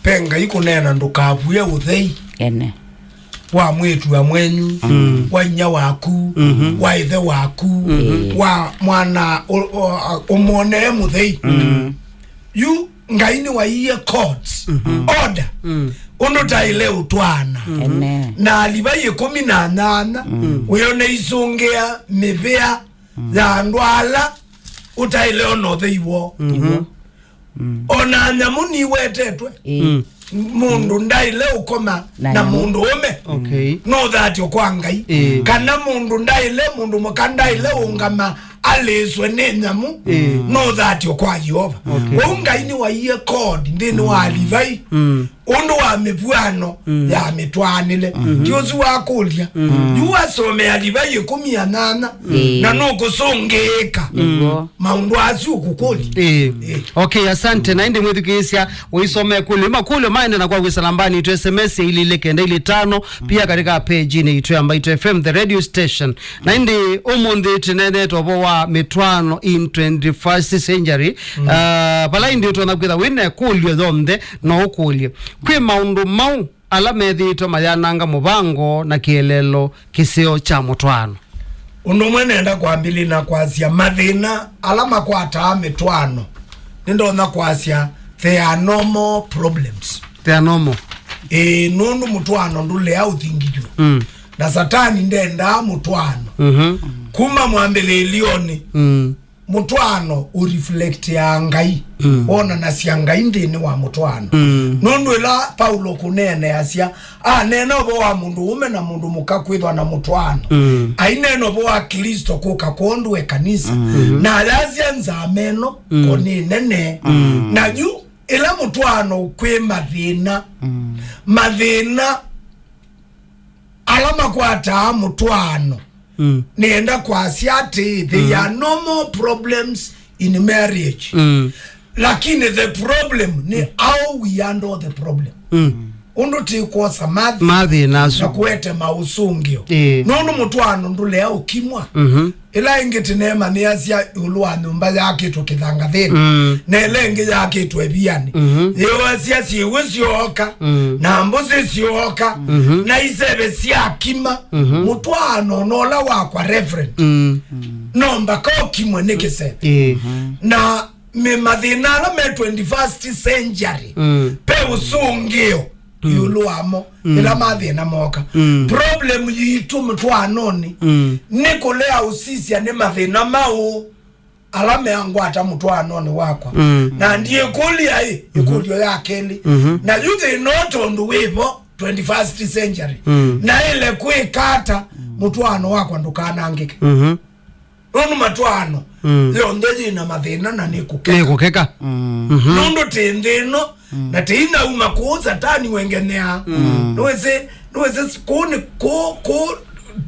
Ve Ngai kũneena, "Ndũkavue ũthei Ene. wa mwĩĩtu-a-mwenyu, Mm. wa inyia waku, Mhm. wa ĩthe waku, Mm. wa mwana ũ-, ũ-, ũmwonee mũthei." Mm. Yu Ngai nĩwaiie codes, Mhm. order, Mm. ũndũ taĩle ũtwaana. Ene. Na Alivai ĩkũmi na nyanya, Mm. wĩone isũngĩa mĩvĩa Mm. ya andũ ala ũtaĩle ona ũthei woo. Mhm. Mm. Ona nyamũ niwetetwe. Ĩĩ. Mm. Mũndũ ndaĩle ũkoma Na na nyamũ. mũndũ ũme. Okay. No thatyo kwa Ngai. Ĩĩ. Kana mũndũ ndaĩle, mũndũ mũka ndaĩle ũngama alĩswe nĩ nyamũ. Ĩĩ. No thatyo kwa Yeova. Okay. Kwoou Ngai nĩwaiie code nthĩnĩ wa Alivai. Mm. ũndũ wa mĩvw'ano ya mĩtwaanĩle. Ti ũsu wakũlya. Yu wasomea Livai ĩkũmi na nyanya, Ĩĩ. na nũkũsũngĩĩka Nĩguo. maũndũ asu ũkũkũlya. Ĩĩ. Ĩĩ. Okay, asante. Na ĩndĩ mwĩthukĩĩsya ũisome kũlyo. Makũlyo maende na kwa kwĩsa nambani itũ, S M S ya ilĩ ilĩ kenda ilĩ tano, pia katika page-inĩ itũ ya Mbaitũ F M, the radio station. Na ĩndĩ ũmũnthĩ tũneenete ũvoo wa mĩtwaano in twenty-first century. Ah, vala ĩndĩ ũtonya kwĩtha wĩna ĩkũlyo yonthe, no ũkũlye. Kwĩ maũndũ mau ala methĩĩtwe mayananga mũvango na kĩeleelo kĩseo kya mũtwaano. Ũndũ ũmwe nenda kwambĩlĩla na kwasya mathĩna ala makwataa mĩtwaano, nĩndonya kwasya they are normal problems. They are normal. Ĩĩ, nũndũ mũtwaano ndũlea ũthingithw'a. Mm. Na Satani ndendaa mũtwaano. Mhm. Kuma mwambĩlĩĩlyonĩ, Mm. mũtwaano ũreflectĩaa Ngai. Mm. Wonanasya Ngai nthĩnĩ wa mũtwaano. Mm. Nũndũ ĩla Paulo kũneeneasya, aneena ũvoo wa mũndũ ũme na mũndũ mũka kwĩthwa na mũtwaano. Mm. Aineena ũvoo wa Klĩsto kũka kwondũ e kanisa. Mm. Na ayasya nzama ĩno, Mm. ko nĩ nene. Mm. Na yu, ĩla mũtwaano kwĩ mathĩna, Mm. mathĩna ala makwataa mũtwaano, Mm. nĩenda kwasya atĩ they are normal problems in marriage. Mm. Lakini the problem nĩ how we handle the problem. Mm. Ũndũ tĩkwosa mathi Mathĩna asu. na kũete maũsũngĩo. Ĩĩ. Nũndũ mũtwaano ndũlea ũkimwa. Mhm. Ĩla ĩngĩ tĩneemanyĩasya ĩũlũ wa nyũmba yakĩtwe kĩthangathĩnĩ, Mm. na ĩla ĩngĩ yakĩtwe ĩvianĩ. Mhm. Yĩwasya syĩw'ũ syooka, Mm. na mbũsĩ syooka, Mhm. na iseve syakima. Mhm. Mũtwaano nola wakwa, Reverend. Mm. No mbaka ũkimwe nĩ kĩseve. Ĩĩ. Na mĩ-, mathĩna ala me twenty-first century, Mm. pe ũsũngĩo Mm. ĩũlũ wamo, Mm. ĩla mathĩna moka. Mm. Problem yitũ mũtwaanonĩ Mm. nĩ kũlea ũsisya nĩ mathĩna maũ ala meangwata mũtwaanonĩ wakwa. Mm. Na ndiĩkũlya ĩ, Mhm. ĩkũlyo ya kelĩ. Mhm. Na yu thĩna ũũ tondũ wĩvo twenty-first century. Mm. Naĩle kwĩka ata mũtwaano wakwa ndũkanangĩke? Mhm. Nũndũ matwaano Mm. yonthe yĩna mathĩna na nĩ kũkeka. Nĩ kũkeka. Mm. Mhm. Nũndũ tĩ nthĩ ĩno, Mm. na tĩinauma kũũ Satani wengenea. Mm. Nĩwĩsĩ, nĩwĩsĩ kũũ nĩ kũũ, kũũ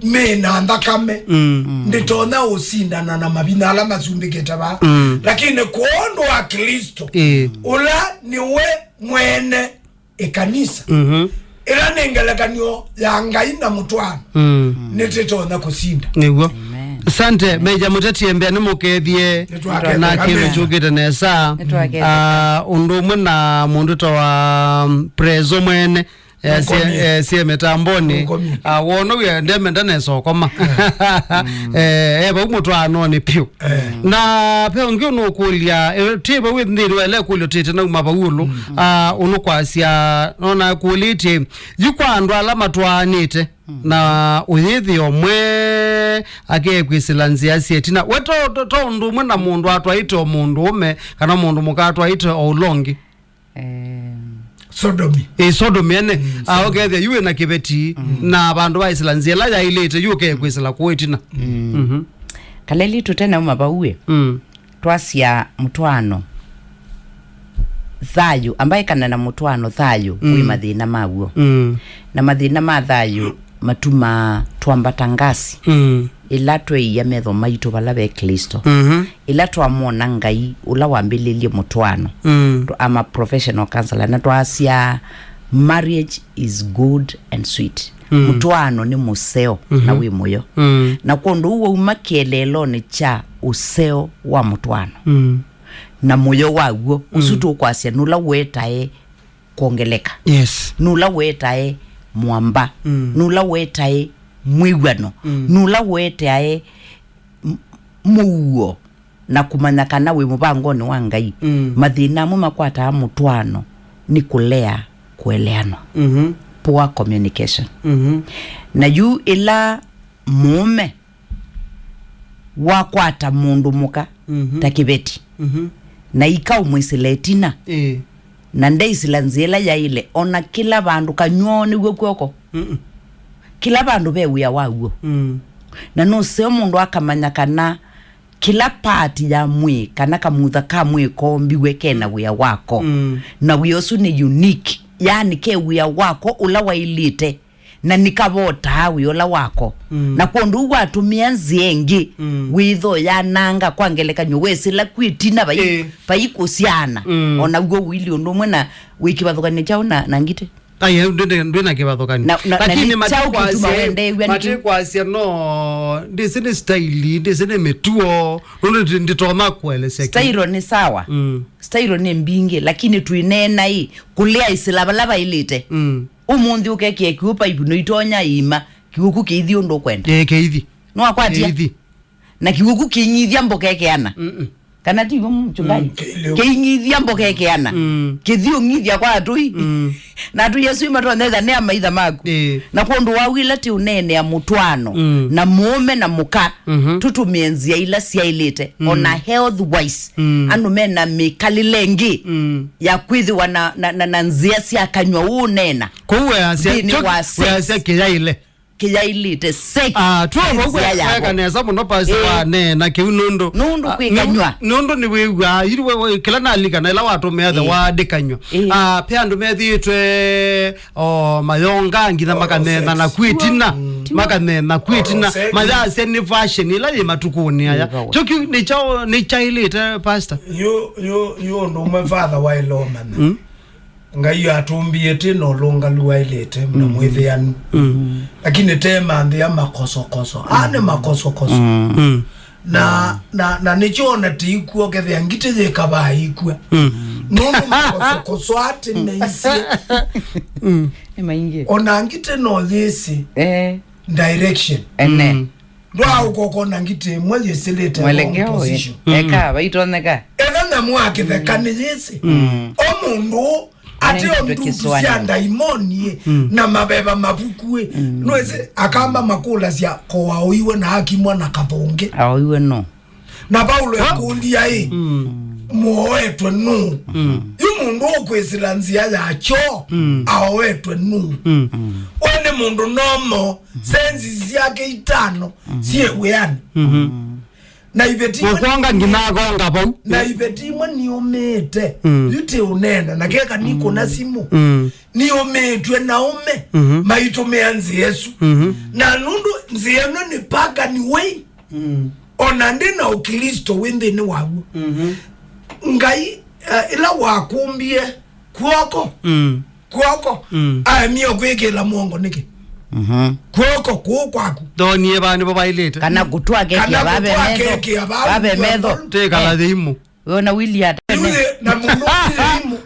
mĩna nthakame. Mm. Ndĩtonya ũsindana na mavinya ala masumbĩkĩte vaa. Mm. Lakini kwondũ wa Klĩsto, Ĩĩ. ũla nĩwe mwene ĩkanisa. Mhm. Ĩla nĩ ngelekany'o ya Ngai na mũtwaano. Mm. Nĩtĩtonya kũsinda. Nĩw'o. Amen. Asante, Meja Mũteti Embea, nĩmũkethie Nĩtwaketheka, na kĩndũ Meja. Kyũkĩte nesa. Nĩtwaketheka. Ah, ũndũ ũmwe na mũndũ ta wa, mm, Prezo mwene, eh, sie, Mũkomi. Eh, sie mĩtambonĩ. Mũkomi. Ah, wono wĩa ndemenda nesa ũkoma. Eh, eh, vau mũtwaanonĩ piũ. Eh. Na ve ũngĩ ũnũkũlya, eh, ti vau nthĩnĩ wa ĩla ĩkũlyo tĩte nauma vau ĩũlũ. Mm. Ah, ũnũkwasya, nona kũlĩtye, yu kwa andũ ala matwaanĩte, Mm. na ũyĩthĩa ũmwe akekwĩsĩla nzĩa sya ĩtina. We to, to, to ũndũ ũmwe na mũndũ atwaĩte o mũndũ ũme, kana mũndũ mũka atwaĩte o ũla ũngĩ. Em. Sodomi. Ĩ, Sodomi ene. Mm, ah, Sodomi. Ũkethĩa yu wĩna kĩveti, Mm. na vandũ vaĩsĩla nzĩa ĩla yaĩlĩte, yu ũkekwĩsĩla kũũ ĩtina. Mm. Mhm. Kaleli tũtenauma vau ĩ. Mm. Twasya mũtwaano, thayũ, ambaĩkana na mũtwaano, thayũ, Mm. wĩ mathĩna maw'o. Mm. Na mathĩna ma thayũ matumaa twambata ngasi. Mm. Ĩla tweĩa metho maitũ vala ve Klĩsto, Mhm. ĩla twamwona Ngai ũla wambĩlĩlye mũtwaano, Mm. twa-, I'm a professional counselor, na twasya, marriage is good and sweet. Mm. Mũtwaano nĩ mũseo na Mhm. wĩ mũyo. Mm. Na kwondũ ũu wauma kĩeleelonĩ kya ũseo wa mũtwaano Mm. na mũyo waw'o, ũsu Mm. tũkwasya nũla wetae kwongeleka. Yes. Nũla wetae mwamba. Mm. Nũla wetae mwĩw'ano. Mm. Nũla wetae m-, mũuo na kũmanya kana wĩ mũvangonĩ wa Ngai. Mm. Mathĩna amwe makwataa mũtwaano nĩ kũlea kũeleanwa. Mhm. Poor communication. Mhm. Na yu ĩla mũũme wakwata mũndũ mũka Mhm. ta kĩveti, Mhm. na ikaũmwĩsĩla ĩtina, Ĩĩ. na ndeisĩla nzĩa ĩla yaĩle, ona kĩla vandũ kanyw'oo nĩw'o kw'oko. Mm-mm. Kĩla vandũ ve wĩa waw'o. Mm. Na nũseo mũndũ akamanya kana kĩla part ya mwĩĩ, kana kamutha ka mwĩĩ kombiwe kena wĩa wako. Mm. Na wĩa ũsu nĩ unique. yaani ke wĩa wako ũla waĩlĩte, na nĩkavotaa wĩa ũla wako. Mm. Na kwondũ ũu watũmĩa nzĩa ĩngĩ, mm, wĩthoo yananga, kwa ngelekany'o, wesĩla kwĩ ĩtina vai, ĩĩ, vai kũsyaana, mm, o naw'o ũilyĩ ũndũ ũmwe na wĩ kĩvathũkanĩo kyaũ na, na ngitĩ? Ai, ndwĩ na, ndwĩ na kĩvathũkanĩo. Na, na, na lakini nĩ kyaũ kĩtuma wendeew'a nĩkĩ? Matikwasya no, ndĩsĩ nĩ style, ndĩsĩ nĩ mĩtuo, nũndũ ndi-, nditonya kũelesya kĩ-. Style nĩ sawa. Mm. Style nĩ mbingĩ, lakini twĩneena ĩ, kũlea ĩsĩla vala vaĩlĩte. Mm. Ũmũnthĩ ũkekĩa kĩw'ũ paipu, no itonya iima, kĩw'ũ kĩithi ũndũ ũkwenda. Ĩĩ, kĩithi. Nĩwakwatia? Kĩithi. Na kĩw'ũ kĩinyithya mboka ĩkeana. Mm-mm. Kana ti w'o, mchungaji? Mm, kĩinyithya mboka ĩkeana. Mm. Kĩthi ũng'ithya kwa atũi. Mm. Na atũi asu matonyetha nĩ amaitha maku. Ĩĩ. Na kwondũ wa wĩla ti ũneenea mũtwaano, mm, na mũũme na mũka, mhm, tũtũmĩe nzĩa ila syaĩlĩte, mm, ona health wise. Mm. Andũ mena mĩkalĩle ĩngĩ, mm, ya kwĩthĩwa na, na, na, na nzĩa sya kanyw'a ũũneena. Kũu weasya, nthĩnĩ wa sex. Weasya kĩyaĩle. Kĩyaĩlĩte sex. Ah, twĩ nzĩa yako. Weka nesa mũno pasi, ĩĩ, wa neena kĩu nũndũ, nũndũ, ah, kwĩ kanyw'a. Nũndũ nĩwĩw'aa, yu we, we, kĩla nalikana ĩla watũmĩa the, ĩĩ, word kanyw'a. Ĩĩ. Ah, pe andũ methĩĩtwe, o, mayonga nginya, o, makaneenana sex. Kwĩtina, mm, makaneenana kwĩtina. O, sex. Mayasya nĩ fashion ĩla yĩ matukũnĩ aya. Ĩĩ, vawa. Kyo kĩu nĩ kyaũ, nĩ kyaĩlĩte, pastor? Yu, yu, yu ũndũ ũmwe father waĩle ũmanya. Mm. Ngai atũmbie tĩ na ũlũngalu waĩlĩte na, mm, mwĩthĩanu. Mm. Lakini te manthĩa makosokoso. Aa nĩ makosokoso. Mm. Mm. Na, na, na nĩkyo ona tĩikw'o kethĩa ngitĩ yĩkavaa ikw'a. Mm. Nũndũ makosokoso atĩ meisye. Mm. Nĩ maingĩ. Ona ngitĩ no yĩsĩ, eh, direction. Ene. Mm. Ndwaa ũkokona ngitĩ ĩmwe yĩsĩlĩte wrong, mwelekeo, position. Mm. Eka, vaitonyeka. Etha nyamũ akĩtheka nĩ yĩsĩ. Mm. O mũndũ atĩ o ndutu sya ndaimoni, mm, na maveva mavuku ĩ. Mm. Nwĩsĩ akamba makũlasya ko waoiwe na akimwa na kathũngĩ. Aoiwe no. Na Paulo ekũlya ĩ, mm, mũoetwe nũũ? Mm. Yu mũndũ ũkwĩsĩla nzĩa ya kyoo, mm, aoetwe nũũ? Mm. We nĩ mũndũ nomo, sensi syake itano, mm, syĩ wĩanĩ. Mm-hmm. Na iveti imwe ũkwonga nginya akonga vau. Na iveti imwe niũmĩĩte. Mm. Yu ti ũneena, na keka nikũna simũ. Mm. Niũmĩĩtw'e na ũme, mm-hmm, maitũmĩa nzĩa ĩsu. Mm-hmm. Na nũndũ nzĩa ĩno nĩ pagan way, mm, ona ndĩ na Ũkilĩsto wĩ nthĩnĩ waw'o. Mm-hmm. Ngai, eh, ĩla wakũmbie kw'oko, mm, kw'oko, mm, aemie kwĩkĩla mũongo nĩkĩ? Mhm. Kw'oko kũũ kwaku. Ndonie vaa nĩvo vaĩlĩte. Kana kũtwa keki ya vave metho. Kana kũtwa keki ya vave metho. Tĩkala thĩimũ. We ona wili ata. Yule na mũndũ wĩ thĩimũ.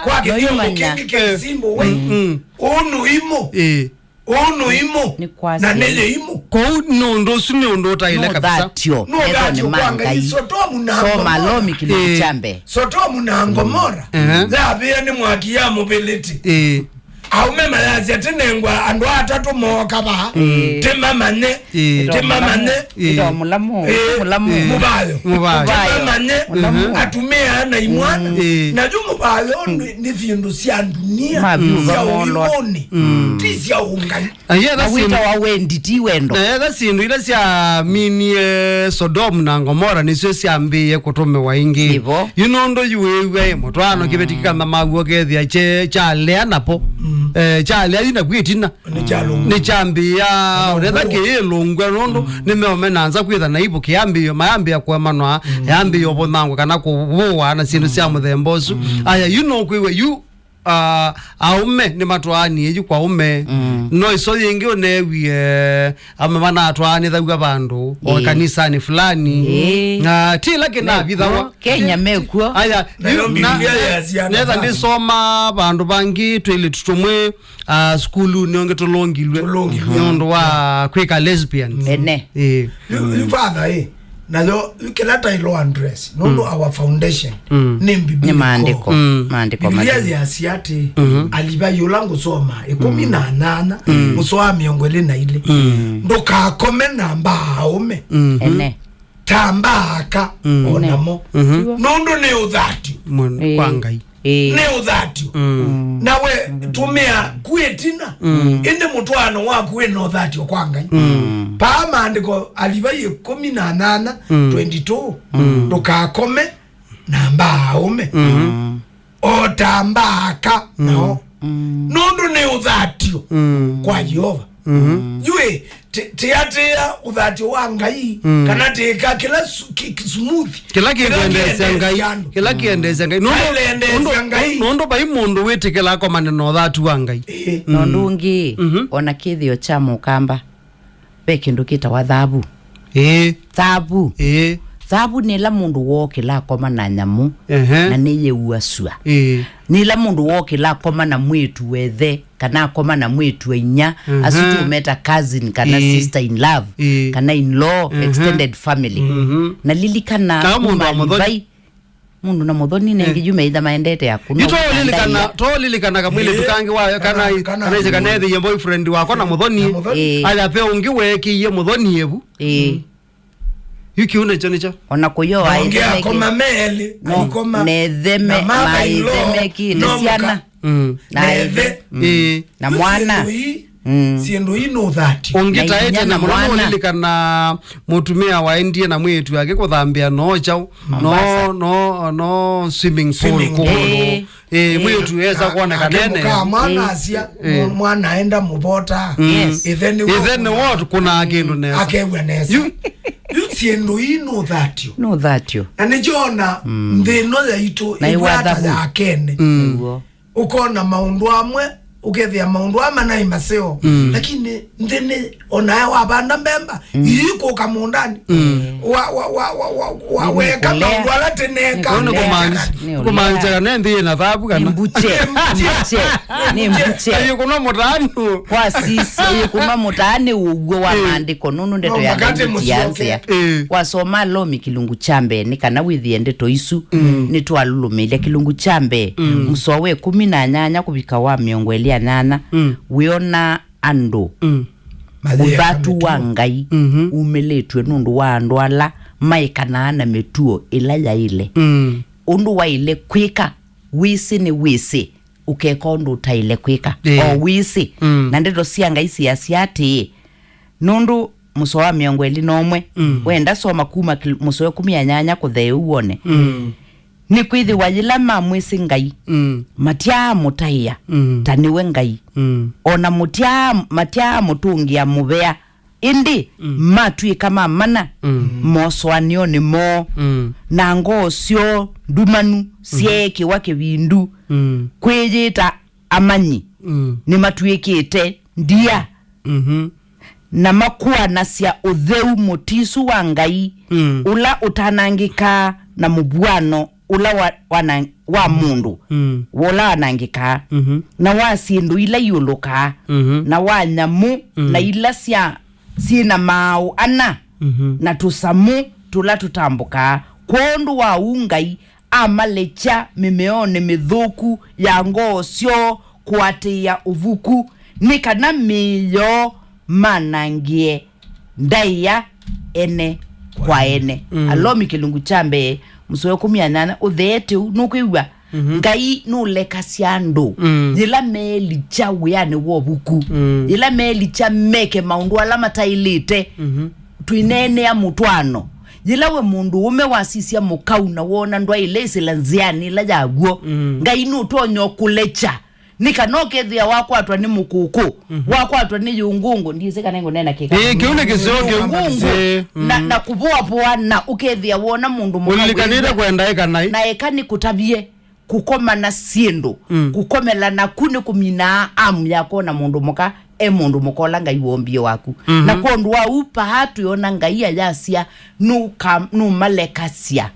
Kwake ndio mũkĩngĩ ke simbo we. Mm. Ũnũ imũ. Eh. Ũnũ imũ. Nĩ kwasya. Na nĩye imũ. Kwoou nĩ ũndũ ũsu nĩ ũndũ ũtaĩle kabisa. Nũthatyo. Nũthatyo kwa Ngai. Sotomu na Ngomora. Soma Alomi kĩlungu kya mbee. Sotomu na Ngomora. Ehe. Yavĩa nĩ mwaki ya mũvĩlĩti. Ĩĩ. Aũme mayasya, tĩnengwa andũ atatũ mooka vaa. Ĩĩ. Tĩmamanye. Ĩĩ. Tĩmamanye. Ĩĩ. Ĩto mũlamu. Ĩĩ. Mũlamu. Ĩĩ. Mũvayo. Mũvayo. Tĩmamanye. Mũlamu. Atumĩa na imwana. Ĩĩ. Na yu mũvayo nĩ, nĩ syĩndũ sya ndunia. Mavyũ sya vamolwa. Ũlimũnĩ. Mm. Ti sya ũngai. Na yetha na wĩtawa wendi, ti wendo. Na yetha syĩndũ ila syaminie Sodomu na Ngomora nĩsyo syambĩĩe kũtũmĩwa ĩngĩ. Nĩvo. Yu nũndũ yu wĩw'a ĩ mũtwaano, mm, kĩveti kĩkantha maw'o kethĩa kye kyalea napo. Mm. Eh, kyalea yu naku ĩtina. Nĩkyalũngwa. Nĩkyambĩĩa, oh, ũnetha kĩyĩlũngw'a nũndũ, mm, nĩmeũme na nza kwĩtha na ivu kĩyambĩĩo, mayambĩĩa kũemanwa, mm, yambĩĩa ũvũthangũ kana kũvũwa na syĩndũ sya, mm, mũthemba ũsu. Mm. Aya, yu nũkwĩw'a yu ah, aũme nĩmatwaanie yu kwa ũme. Mm. No ĩso yĩngĩ ũneewie aũme manatwaanĩthaw'a vandũ, o, ĩĩ, kanisanĩ fulani. Ĩĩ. Na ti ĩla kĩnavithawa. Mekuo. Kenya mekuo. Aya, yu, na, Biblia na, yasya netha ndĩsoma vandũ vangĩ twĩlĩtu tũmwe, ah, sukulunĩ ũngĩ tũlũngilw'e. Tũlũngilw'e. Nũndũ wa kwĩka lesbians. Ene. Ĩĩ. Yu, yu father, ĩ, nayo, yu kĩla tailo address, nũndũ, mm, our foundation, mm, nĩ biblical. Nĩ maandĩko. Mm. Maandĩko. Biblia matheu yasya atĩ, mm-hmm, Alivai ũla ngũsoma, ĩkũmi na nyanya, mm, mũsoa mĩongo ĩlĩ na ilĩ. Mm. Ndũkakome na mbaa aũme. Mm-hmm. Ene. Ta mbaa aka, mm, o namo. Mm-hmm. Nũndũ nĩ ũthatyo. Mwen-, ĩĩ, kwa Ngai. Ĩĩ. Nĩ ũthatyo. Mm. Na we tũmĩa ku ĩtina, mm, ĩndĩ mũtwaano waku wĩ na ũthatyo kwa Ngai. Mm. Paa maandĩko Alivai ĩkũmi na nyanya, mm, twenty-two, mm, ndũkakome na mbaa aũme. Mm. o ta mbaaka nao, nũndũ nĩ ũthatyo kwa Yeova. Yu ĩ, ti- tiatĩĩa ũthatyo wa Ngai, kana tĩĩka kĩla su- ki- ki- smooth, kĩla kĩkwendeesya Ngai, andũ. Kĩla kĩendeesya Ngai. Nũndũ- Kĩendeesya nũndũ- Ngai. Nũndũ vai mũndũ wĩtĩkĩla akomane na ũthatu wa Ngai. Ĩĩ. Na ũndũ ũngĩ, o na kĩthĩo kya mũkamba, ve kĩndũ kĩtawa thavu. Ĩĩ. Thavu. Ĩĩ. Thavu nĩ ĩla mũndũ wookĩla akoma na nyamũ, ehe, na nĩyĩua sua. Ĩĩ. Nĩ ĩla mũndũ wookĩla akoma na mwĩĩtu wa ĩthe, kana akoma na mwĩĩtu wa inyia, mhm, asu tũmeta cousin, kana, ĩĩ, sister in love, ĩĩ, kana in law, mhm, extended family. Mhm. Na lilikana, kana mũndũ wa kuma mũthoni. Livai, mũndũ na mũthoni nengĩ, eh, yu meitha maendete ya kũnwa. Yu tolilikana, tolilikana kamwĩĩtu, eh, kangĩ wa, kana, kana, kana, kana ĩsĩ kana ethĩie boyfriend wakwa na mũthoni. Na mũthoni. Eh. Aya ve ũngĩ weekĩie mũthoni ĩvu. Eh. Mm. Yu kĩu nĩkyo nĩkyo. Ona kũyoa. Na ũngĩ ĩthe meke- akoma me elĩ, no, aikoma na ĩthe me- na mother in law, maithe mekĩte no mũka. Syana. Mm. Na na ĩthe. Ĩthe. Mm. Ĩĩ. Na mwana. Syĩndũ ii, mm, syĩndũ ii nĩ ũthatyo. Ũngĩ na taĩte inya na na mũno mwana. Nũlilikana mũtumĩa waendie na mwĩĩtu wake kũthambĩa no kyaũ. Mombasa. No, no, no swimming pool. Swimming pool. Kũũ. Ĩĩ. Ĩĩ, mwĩĩtu esa kwoneka nene. Akĩmũkaa mwana asya, eh, mwana aenda mũvota. Mm. Yes. Ĩthe nĩ ĩthe nĩ wo kũnaa kĩndũ nesa. Akew'a nesa. Yu- yu syĩndũ ii nĩ ũthatyo. Nĩ ũthatyo. Na nĩkyo ona, mm, nthĩ ĩno yaitũ na ĩvwata ya akene. Mm. Nĩw'o. Ũkona maũndũ amwe, ũkethĩa maũndũ aa manaĩ maseo, mm, lakini nthĩ nĩ, onae wavanda mbemba, mm, iikũka mũũndanĩ. Mm. Wa- wa- wa- wa- wa- wa- nĩ weka kũlea. Maũndũ ala tĩneka. Nĩ kũlea. Nĩ kũmaanisha, nĩ kũlea. Kũmaanisha kana nthĩ ĩna thavu kana? Nĩ mbuche. Nĩ mbuche. Nĩ mbuche. Ayĩkũnwa mũtaanu. Kwa sisi, ayĩkũnwa mũtaanĩ ũw'o wa, eh, maandĩko, nũndũ ndeto ya Ngai ndĩtianzĩa. Eh. Wasoma Alomi kĩlungu kya mbee, nĩ kana wĩthĩe ndeto isu, mm, nĩtwalũlũmĩĩlya. Kĩlungu kya mbee, mm, mũsoa wa ĩkũmi na nyanya kũvika wa mĩongo ĩlĩ na nyanya, mm, wĩona andũ, mm, ũthatu wa Ngai, mhm, umĩlĩtw'e nũndũ wa andũ ala maĩkanaa na mĩtuo ĩla yaĩle. Mm. Ũndũ waĩle kwĩka, wĩsĩ nĩ wĩsĩ, ũkeka ũndũ ũtaĩle kwĩka. Ĩĩ. O wĩsĩ. Mm. Na ndeto sya Ngai siasya atĩĩ, nũndũ mũsoa wa mĩongo ĩlĩ na ũmwe, mm, wenda soma kuma kil- mũsoa wa ĩkũmi na nyanya kũthea ũu wone. Mm. Nĩkwĩthĩwa yĩla mamwĩsĩ Ngai, mm, matyaamũtaĩa, mm, ta nĩwe Ngai. Mm. O na mũtyaa- matyaamũtũngĩa mũvea, ĩndĩ, mm, matw'ĩka ma mana, mm, mosũanĩonĩ moo, mm, na ngoo syoo ndumanu, mm, syeekĩwa kĩvindu, mm, kwĩyĩta amanyi, mm, nĩmatw'ĩkĩte ndia, mhm, na makũanasya ũtheu mũtisu wa Ngai, mm, ũla ũtanangĩkaa na mũvw'ano ũla wa, wa, na, wa mũndũ, mm, ũla wanangĩkaa, mhm, na wa syĩndũ ila iũlũkaa, mhm, na wa nyamũ, mm, na ila sya syĩ na maaũ ana, mhm, na tũsamũ tũla tũtambũkaa. Kwondũ wa ũu Ngai amalekya mĩmeonĩ mĩthũku ya ngoo syoo kũatĩĩa ũvuku, nĩ kana mĩĩ yoo manangĩe ndaĩa ene kwa ene. Mm. Alomi kĩlungu kya mbee, mũsoa wa ĩkũmi na nyanya, ũtheete ũu, nũkwĩw'a? Mhm. Ngai nũlekasya andũ, mm, yĩla meelikya wĩanĩ wa ũvuku, mm, yĩla meelikya meke maũndũ ala mataĩlĩte. Mhm. Twĩneenea mũtwaano. Yĩla we mũndũũme wasisya mũkau na woona ndwaĩle ĩsĩla nzĩanĩ ĩla ya w'o, mm, Ngai nũtonya ũkũlekya. Nĩ kana ũkethĩa wakwatwa nĩ mũkũkũ, mhm, wakwatwa nĩ yũngũngũ, ndiĩsĩ kana ngũneena kĩka. Ĩĩ, kĩu nĩ kĩseo kĩu. Yũngũngũ, ĩĩ, na, mm, na kũvoavoa, na ũkethĩa wona mũndũ mũka ũlilikanĩte wĩw'a kwenda ĩka naĩ. Na eka nĩkũtavye kũkoma na syĩndũ, mm, kũkomela naku nĩkũminaa amu ya kwona mũndũ mũka e mũndũ mũka ũla Ngai woombie waku. Mhm. Na kwondũ wa ũu, paa twĩona Ngai ayasya, nũka- nũmalekasya.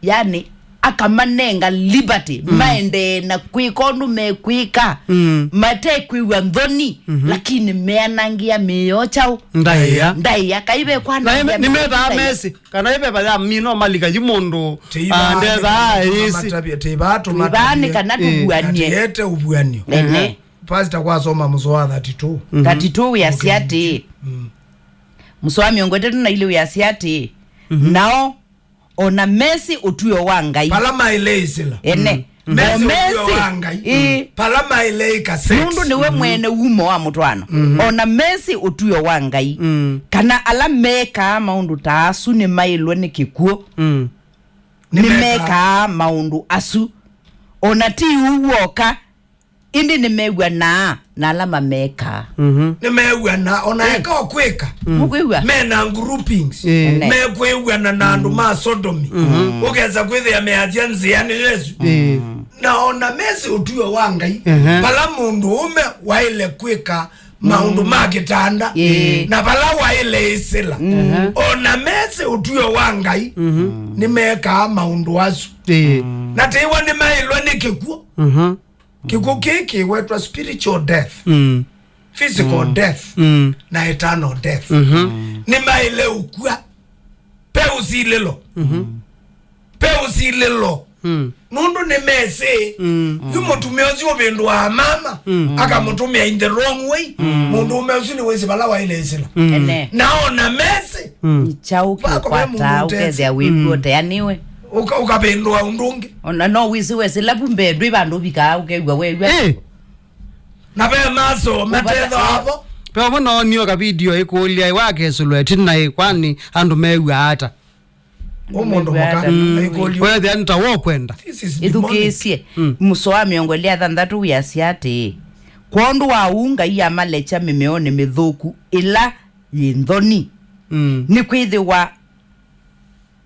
Yani, akamanenga liberty, mm, maendee na kwĩka ũndũ mekwĩka, mm, matekwĩw'a nthoni, mhm, lakini meanangĩa mĩĩ yoo kyaũ? Ndaĩa. Ndaĩa. Kai ve kwanangĩa mĩĩ ndaĩa. Na nĩmetaa mesĩ, kana ĩveva ya mino malika yu mũndũ, ah, ndethaa ĩsĩ. Tũivaa nĩ kana tũvuanie. Ĩĩ. Atiete ũvuanio. Ene. Pastor kwasoma mũsoa wa thirty-two. Mhm. Thirty-two wĩasya atĩĩ, mm, mũsoa wa mĩongo ĩtatũ na ilĩ wĩasya atĩĩ, mhm, nao o na mesĩ ũtw'ĩo wa Ngai. Pala maĩle ĩsĩla. Ene. Mm. Mesĩ o ũtw'ĩo wa Ngai. Ĩĩ. Pala maĩle ĩka sex. Nũndũ nĩwe, mhm, mwene wumo wa mũtwaano. Mhm. O na mesĩ ũtw'ĩo wa Ngai. Mm. Kana ala mekaa maũndũ ta asu nĩmaĩlwe nĩ kĩkw'ũ. Mm. Nĩmekaa maũndũ asu. O na ti ũu w'oka, ĩndĩ nĩmew'anaa na ala mamekaa. Mhm. Nĩmew'ana, o na eka o kwĩka. Mũkwĩw'a? Mena groupings. Ĩĩ. Ene. Mekwĩw'ana na andũ ma sodomy. Ũkesa kwĩthĩa measya nzĩa nĩ Yesu. Ĩĩ. Na o na mesĩ ũtuo wa Ngai, ehe, vala mũndũ ũme waĩle kwĩka maũndũ ma kĩtanda, ĩĩ, na vala waĩle ĩsĩla. Ehe. O na mesĩ ũtuo wa Ngai, nĩmekaa maũndũ asu. Ĩĩ. Na tĩwa nĩmaĩlwe nĩ kĩkw'ũ. Mhm. Kĩkw'ũ kĩĩ kĩwetwa spiritual death, mm, physical, mm, death, mm, na eternal death. Mhm. Nĩmaĩle ũkw'a pe ũsilĩlo. Mhm. Pe ũsilĩlo. Mm. Nũndũ nĩmesĩ, mm, yu mũtumĩa ũsu ũvĩndũaa mama, mm, akamũtũmĩa in the wrong way. Mm. Mũndũũme ũsu nĩwĩsĩ vala waĩle ĩsĩla. Mm. Ene. Na ona mesĩ, mm, nĩ kyaũ kĩũkwataa ũkethĩa wĩw'o ũteanĩwe? Ũka-, ũkavĩndũa ũndũ ũngĩ. Ona no wĩsĩ wesĩla vu mbee ndwĩ vandũ ũvikaa ũkew'a wew'a. Eh. Na ve maso matethwa avo. Pe ũmwe noonio ka video ĩkũlya ĩwa akesũlwa ĩtina ĩ, kwani andũ mew'aa ata? Ũmũndũ mũka, mm, aikũlyo. Wethĩa nĩ ta wokwenda. This is demonic. Ĩthukĩĩsye. Mm. Mũsoa wa mĩongo ĩlĩ na thanthatũ wĩasya atĩĩ, kwondũ wa ũu Ngai amalekya mĩmeonĩ mĩthũku ĩla yĩ nthoni. Mm. Nĩkwĩthĩwa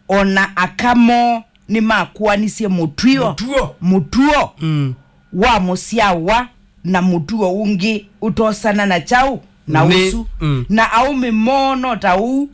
o na aka moo nĩmakũanisye mũtuo, mũtuo, mũtuo, mm, wa mũsyawa na mũtuo ũngĩ ũtosana na kyaũ na nĩ, ũsu. Mm. Na aũme moo no ta ũu,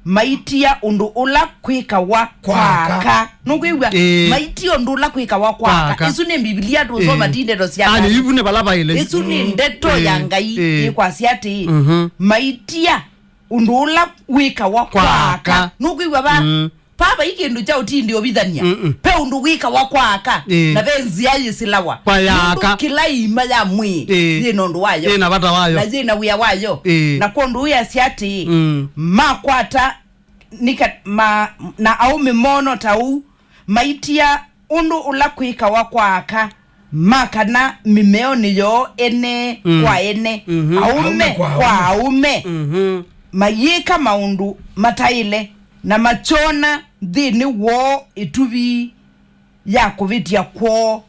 maitia ũndũ ũla kwĩkawa kwa aka. Kwa aka. Nũkwĩw'a? Ĩĩ. Maitia ũndũ ũla kwĩkawa kwa aka. Kwa aka. Ĩsu nĩ Mbivilia, tũsoma, ĩĩ, ti ndeto sya andũ. Ivu nĩ vala vaĩle. Ĩsu nĩ ndeto ya, ĩĩ, Ngai, ĩĩ, ĩkwasya atĩĩ, mhm, maitia ũndũ ũla wĩkawa kwa aka. Kwa aka. Nũkwĩw'a va? Mm. Vava i kĩndũ kya ũtindi ũvithania. Mm-mm. Ve ũndũ wĩkawa kwa aka, ĩĩ, na ve nzĩa yĩsĩlawa. Kwa ya aka. Nũndũ kĩla iima ya mwĩĩ, ĩĩ, yĩ na ũndũ wayo. Yĩ na vata wayo. Na yĩ na wĩa wayo. Ĩĩ. Na kwondũ ũyasya atĩĩ, mm, makwata nĩka-, ma-, na aũme moo no ta ũu, maitia ũndũ ũla kwĩkawa kwa aka, makana mĩmeonĩ yoo ene, mm, kwa ene, mhm, aũme, aũme kwa, kwa aũme, aũme, mhm, mayĩka maũndũ mataĩle, na makyona nthĩnĩ woo ĩtuvi ya kũvĩtya kwoo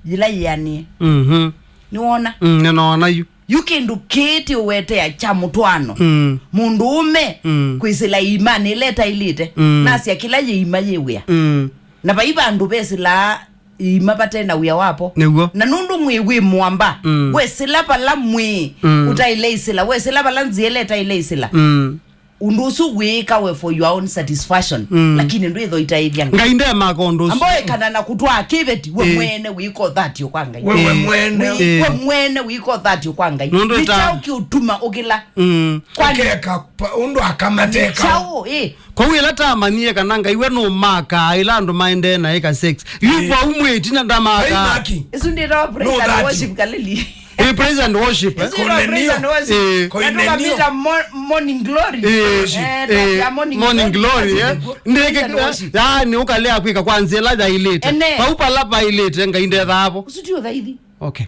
yĩla yĩanĩe. Mhm. Nĩwona? Mm, nĩnoona yu. Yu kĩndũ kĩĩ ti ũwetea kya mũtwaano. Mm. Mũndũũme, mm, kwĩsĩla iimanĩ ĩla ĩtaĩlĩte. Mm. Nasya kĩla yĩima yĩ wĩa. Mm. Na vai vandũ vesĩlaa iima vate na wĩa wapo. Nĩw'o. Na nũndũ mwĩĩ wĩ mũamba, mm, wesĩla vala mwĩĩ, mm, ũtaĩle ĩsĩla, wesĩla vala nzĩa ĩla ĩtaĩle ĩsĩla. Mm. Ũndũ ũsu wĩĩkawe for your own satisfaction, mm, lakini ndwĩtho itaĩthya Ngai. Ngai ndemaka ũndũ ũsu. Amboekana na kũtwaa kĩveti, we, ĩĩ, mwene wĩka ũthatyo kwa Ngai. We, we, ĩĩ, mwene. Wĩ-, ĩĩ, we mwene wĩka ũthatyo kwa Ngai. Nũndũ nĩ ta- kyaũ kĩũtuma ũkĩla? Mm. Kwani ũkeka pa-, ũndũ akamateka. Nĩ kyaũ, ĩĩ. Kwoou ĩla tamanyie kana Ngai we nũmakaa ĩla andũ maendee na ĩka sex. Yu, ĩĩ, vau mwĩtina ndamakaa. Ĩsu ndĩtawa praise and worship, Kaleli. Ĩ praise and worship, eh? Ĩsu ĩtawa praise and worship. Ĩ. Na tũkamĩta mo-, morning glory. Ĩ. Eh, ĩ, ya morning glory, eh? Praise and worship. Ndĩke, yaani, ũkalea kwĩka kwa nzĩa ĩla yaĩlĩte. Ene. Vau pala vaĩlĩte, Ngai ndethaa vo. Ũsu ti ũthaithi. Okay.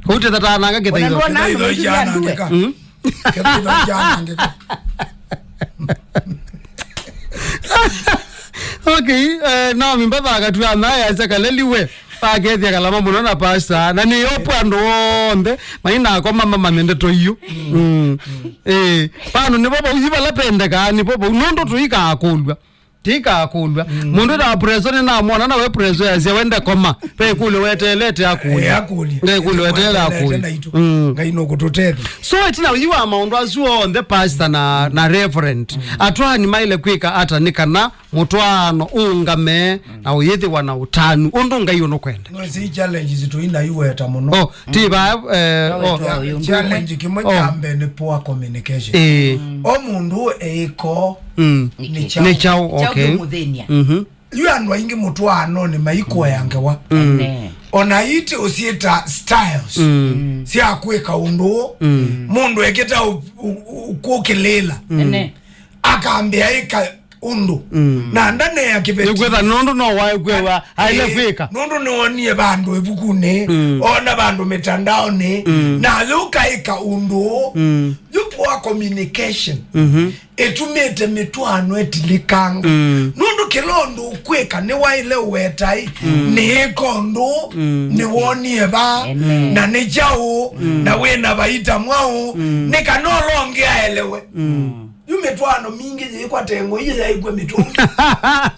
Ũtethataananga kĩthaitho. Ona ndwona andũ maitũthya ndue. Mm. Kĩthaitho kyanangĩka. Okay, eh, Naomi Mbatha akatw'a naye asya Kaleli we, vakethya kalama mũno na pastor, na nĩ opo andũ onthe mainakoma mamanye ndeto iyo. Mm. Eh, pano nĩvo vau, yu vala pendekaa nĩvo vau, nũndũ tũikakũlw'a. Tĩkakũlw'a. Mm. Mũndũ na preso nĩnamwona na we preso yasya wende koma. Ve kũlyo weteelete akũlya. Eh, akũlya. Ngai kũlyo weteele akũlya. Naitũ. Mm. Ngai nũkũtũtethya. So, ĩtina yu wa maũndũ asu onthe, pastor na, na reverend, mm, atwaani maĩle kwĩka ata nĩ kana mũtwaano ũũngame, mm, na ũyĩthĩwa na ũtanu ũndũ Ngai ũnũkwenda? Nĩsĩ challenges tũinaiweta mũno. Oh, ti va, eh, oh. Challenge kĩmwe, oh, kya mbee nĩ poor communication. Eh. Mm. O mũndũ eĩko. Mm. Nĩ kyaũ? Nĩ kyaũ, okay. Kyaũ kĩmũthĩnia? Mhm. Yu andũ aingĩ mũtwaanonĩ maikũea ngewa. Mm. Amen. Ona iti ũsyĩta styles, mm, sya kwĩka ũndũ ũũ. Mm. Mũndũ ekĩta ũ-, ũ-, ũ-, kũkĩlĩĩla. Mm. Ene. Akambĩa ĩka ũndũ. Mm. Na ndanea kĩveti. Nĩkwĩtha nũndũ no waĩ kwĩwa, aĩle, eh, kwĩka. Nũndũ nĩwonie vandũ ĩvukunĩ, mm, ona vandũ mĩtandaonĩ, mm, na yũka ĩka ũndũ ũũ. Mm. Yu Poor communication. Mhm. Ĩtumĩte mĩtwaano ĩtilĩkanga. Mm. Nũndũ kĩla ũndũ ũkwĩka nĩwaĩle ũwetaĩ, mm, nĩĩka ũndũ, mm, nĩwonie va, amen, na nĩ kyaũ, mm, na wĩ na vaita mwaũ, mm, nĩ kana ũla ũngĩ aelewe. Mm. Yu mĩtwaano mingĩ yĩkwate ng'oi yaĩkw'a mĩtũngi.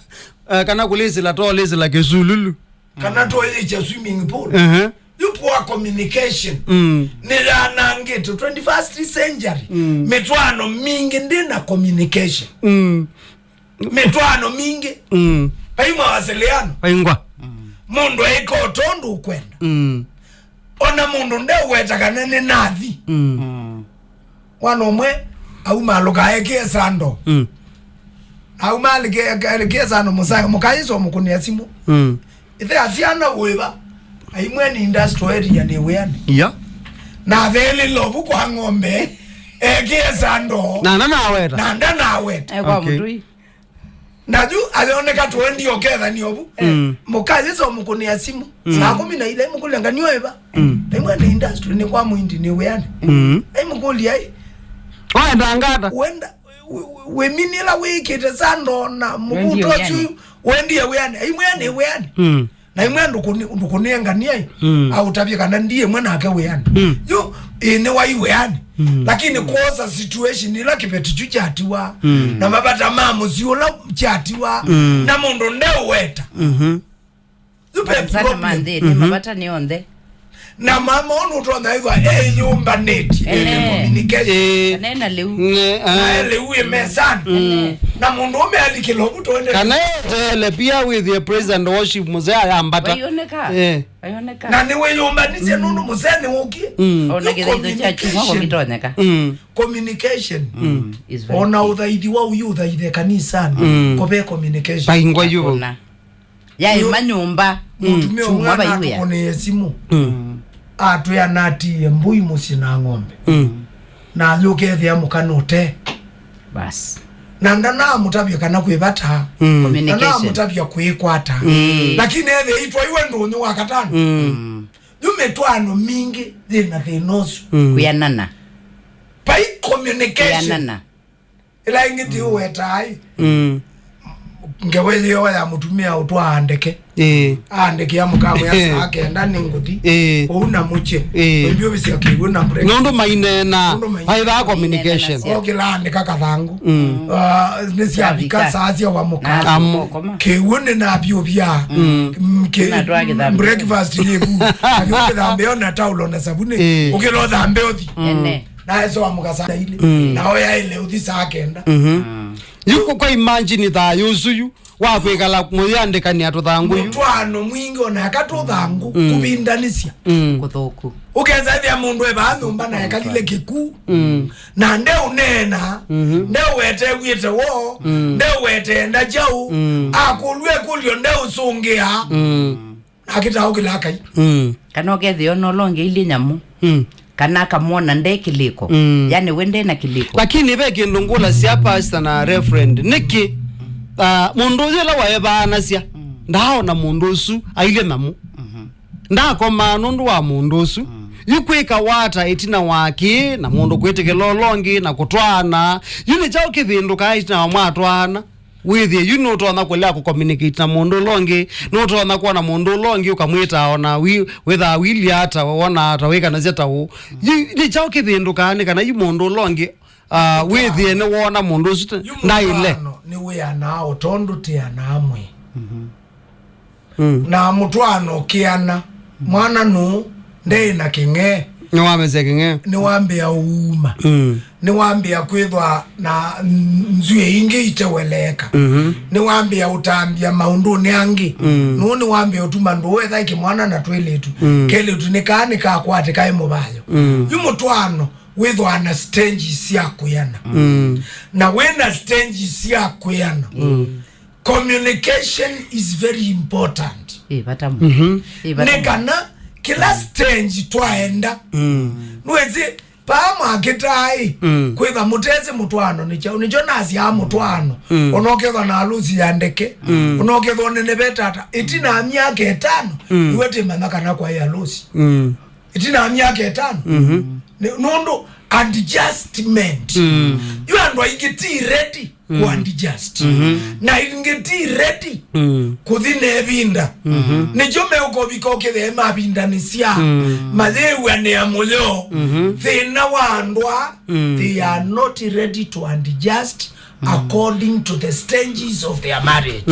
Eh, kana kũlĩsĩla, tolĩsĩla kĩsululu. Kana toyĩkya swimming pool. Ehe. Yu poor communication. Mm. Nĩyanangĩte twenty-first century. Mm. Mĩtwaano mingĩ ndĩ na communication. Mm. Mĩtwaano mingĩ. Mm. Vai mawasiliano. Vaingwa. Mũndũ aĩka o tondũ ũkwenda. Mm. Ona mũndũ ndeũweta kana nĩ nathi. Mm. Mm. Mwana ũmwe auma alũka ekĩe sando. Mm. Auma alĩke-, alĩkĩe sando mũsae, mũkaĩsa ũmũkũnĩa simũ. Mm. Ĩthe asyana wĩva? Aimwe nĩ industrial area nĩ wĩanĩ. Iya. Na athelĩla ũvu kwa ng'ombe, ekĩe sando. Na ndanaweta. Na ndanaweta. Ekwa, okay, mũtui. Na yu ayoneka twenty okethania ũvu. Mm. Mũkaĩsa ũmũkũnĩa simũ. Mm. Saa kũmi na ilĩ, mũkũlya nganio ĩva? Mm. Aimwe nĩ industrial, nĩ kwa mũindi nĩ wĩanĩ. Mm. Aimũkũlya ai. Waenda ngata? Wenda, wĩ-, wĩ-, wĩminĩla wĩkĩte sando na mũvuto ũsu wendie wĩanĩ. Aimwe nĩ wĩanĩ. Mm. Na imwe ndũkũni-, ndũkũnengania ĩ, mm, aũtavye kana ndi ĩmwe nake wĩanĩ. Mm. Yu, ĩ, nĩ wai wĩanĩ. Mm. Lakini kwosa situation ĩla kĩveti kyu kyatiwa, mm, na mavata ma mũsyĩ ũla kyatiwa, mm, na mũndũ ndeũweta. Mhm. Yu ve sana problem. Manthĩnĩ, mhm, mavata nĩ onthe. Na mama ũnũ ũtonya ĩthwa eyũmbanĩtye, ene, communication. Ĩĩ. Kana ena lĩu. Nĩ, na ah, lĩu ĩ mesani. Mm. Na mũndũ ũme alikĩla ũvu twende. Kana eteele pia wĩthĩe praise and worship mũzee ayambata. Vaioneka. Eh. Vaioneka. Na nĩwĩyũmbanisye nũndũ mũzee nĩwũkie. Mm. Ona kĩthaitho kya chuma communication. Kũkitonyeka. Mm. Communication. Mm. Is very key. Ona ũthaithi wa ũyu ũthaithe kanisani. Mm. Kũve communication. Vaingwa yu. Hakuna. Yaĩ manyũmba. Mũtumĩa ũmwe chuma vaiwĩa. Anatũkũnĩe simũ. Mm. Atwĩa natiie mbũi mũsyĩ na ng'ombe. Mm. Na ayũkethĩa mũka nũte. Bas. Na ndanamũtavya kana kwĩ vata. Mm. Communication. Ndanamũtavya kwĩkwata. Mm. Lakini ethĩitwa iwe ndũnyũ wa katano. Mm. Yu mĩtwaano mingĩ yĩna thĩna ũsu. Mm. Kwĩanana. Vai communication. Kwĩanana. Ĩla ĩngĩ ti ũwetaa ĩ. Mm. Ngewa ĩyĩo ya mũtumĩa ũtwaa ndeke. Ĩĩ. Aandĩkĩa mũkamwĩa saa kenda nĩ ngũthi. Ĩĩ. Ũu na mũkyĩ. Ĩĩ. Ũimbi ũvĩsya kĩw'ũ na break. Nũndũ maineena. Nũndũ maineena. Vaĩvaa communication. Okĩla aandĩka kathangũ. Mm. Ah, nĩ syavika saa sya wamũka. Amo. Kĩw'ũ nĩ navyũvya. Mm. Mm, kĩ-, breakfast yĩvu. Athi ũkĩthambeo na taulo na savuni. Ĩĩ. Ũkĩla ũthambe ũthi. Ene. Naesoa mũkasa ilĩ. Mm. Nao yaĩle ũthi saa kenda. Mhm. Mm. Yu kũ-, kwa imagine thayũ ũsu yu, wa kwĩkala mũyĩandĩkania tũthangũ yu. Mũtwaano mwingĩ ona aka tũthangũ, mm, kũvindanĩsya. Mm. Kũthũku. Ũkesa ĩthĩa mũndũ e vaa nyũmba na ekalile kĩkuu. Mm. Na ndeũneena, mhm, ndeũwetew'ĩte woo, mm, ndeũwetee nda kyaũ, mm, akũlw'a ĩkũlyo ndeũsũngĩa. Mm. Akĩtaũkĩla akai. Mm. Kana ũkethĩa ona ũla ũngĩ ailyĩ nyamũ. Mm. Kana akamwona nde kĩlĩko. Mm. Yani we nde na kĩlĩko. Lakini ve kĩndũ ngũlasya pastor na reverend. Nĩkĩ, ah, mũndũ ũyũ ũla waevaanasya, mm, ndaaona mũndũ ũsu ailyĩ nyamũ. Mhm. Ndaakomaa nũndũ wa mũndũ ũsu. Mm. Yu kwĩka wata ĩtina wa kĩĩ na mũndũ kwĩtĩkĩla ũla ũngĩ na kũtwaana? Yu nĩ kyaũ kĩvĩndũkaa ĩtina wa mwatwaana? Wĩthĩe yu nũtonya kũlea kũcommunicate na mũndũ ũla ũngĩ, nũtonya kwona mũndũ ũla ũngĩ ũkamwĩtaa ona wi-, wĩthaa wilyĩ ata, wonaa ata, wĩkanasya ta ũũ. Yu nĩ kyaũ kĩvĩndũkaa nĩ kana yu mũndũ ũla ũngĩ, ah, wĩthĩe nĩwoona mũndũ ũsu te-, yu ndaĩle? Mũtwaano nĩwĩanaa o tondũ tĩanaa mwĩ. Mhm. Mm. Na mũtwaano ũkĩana, mwana nũũ ndeĩ na kĩng'ee. Nĩwamesya kĩng'ee. Nĩwambĩa ũuma. Mm. Nĩwambĩa kwĩthwa na n-, nzw'ĩĩ ingĩ iteweleeka. Mhm. Nĩwambĩa ũtambya maũndũnĩ angĩ. Mm. Nũũ nĩwambĩa ũtuma ndũũ etha kĩmwana na twĩlĩtu. Mm. Kelĩtu nĩ kaa nĩkakwatĩkae mũvayo. Mm. Yu mũtwaano wĩthwaa na stage sya kwĩana. Mm. Na wĩ na stage sya kwĩana. Mm. Communication is very important. Ĩ vata mũno. Mhm. Ĩ vata mũno. Nĩ kana kĩla stage twaenda. Mm. Nũĩsĩ, paa mwakĩtaĩ, mm, kwĩtha mũtesĩ mũtwaano nĩ kyaũ. Nĩkyo nasyaa mũtwaano. Mm. Ona ũkethwa na alusi ya ndeke. Mm. Ona ũkethwa ũnene vetata. Ĩtina ya myaka ĩtano, mm, iwe tĩmanya kana kwaĩ alusi. Mm. Ĩtina ya myaka ĩtano. Mhm. Nĩ, nũndũ adjustment. Yu andũ aingĩ ti ready kũ adjust. Na aingĩ ti ready kũthi na ĩvinda. Nĩkyo meũkovika ũkĩthĩa mavindanĩsya mayĩw'anĩa mũyo. Thĩna wa andũ aa, they are not ready to adjust according to the stages of their marriage.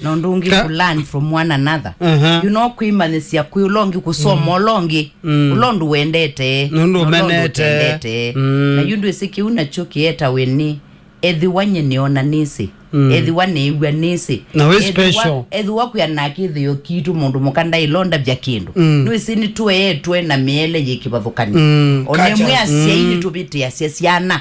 Na ũndũ ũngĩ, ka- ku learn from one another. You know, kwĩmanyĩsya kwĩ ũla ũngĩ, kũsoma ũla ũngĩ, ũla ũndũ wendete, nũndũ na ũla ũndũ ũmenete. Ũtendete. Na yu ndwĩsĩ kĩu nakyo kĩetawe nĩ, ethĩwa nye nĩona nĩsĩ, ethĩwa nĩĩw'a nĩsĩ, Na wĩ ethĩwa, special. Ethĩwa kwĩa na kĩthĩo kitũ mũndũ mũka ndaĩlondavya kĩndũ. Nĩwĩsĩ nĩtũeetwe na mĩele yĩ kĩvathũkany'o. Ona ĩmwe asyai nĩtũvĩtĩasya syana.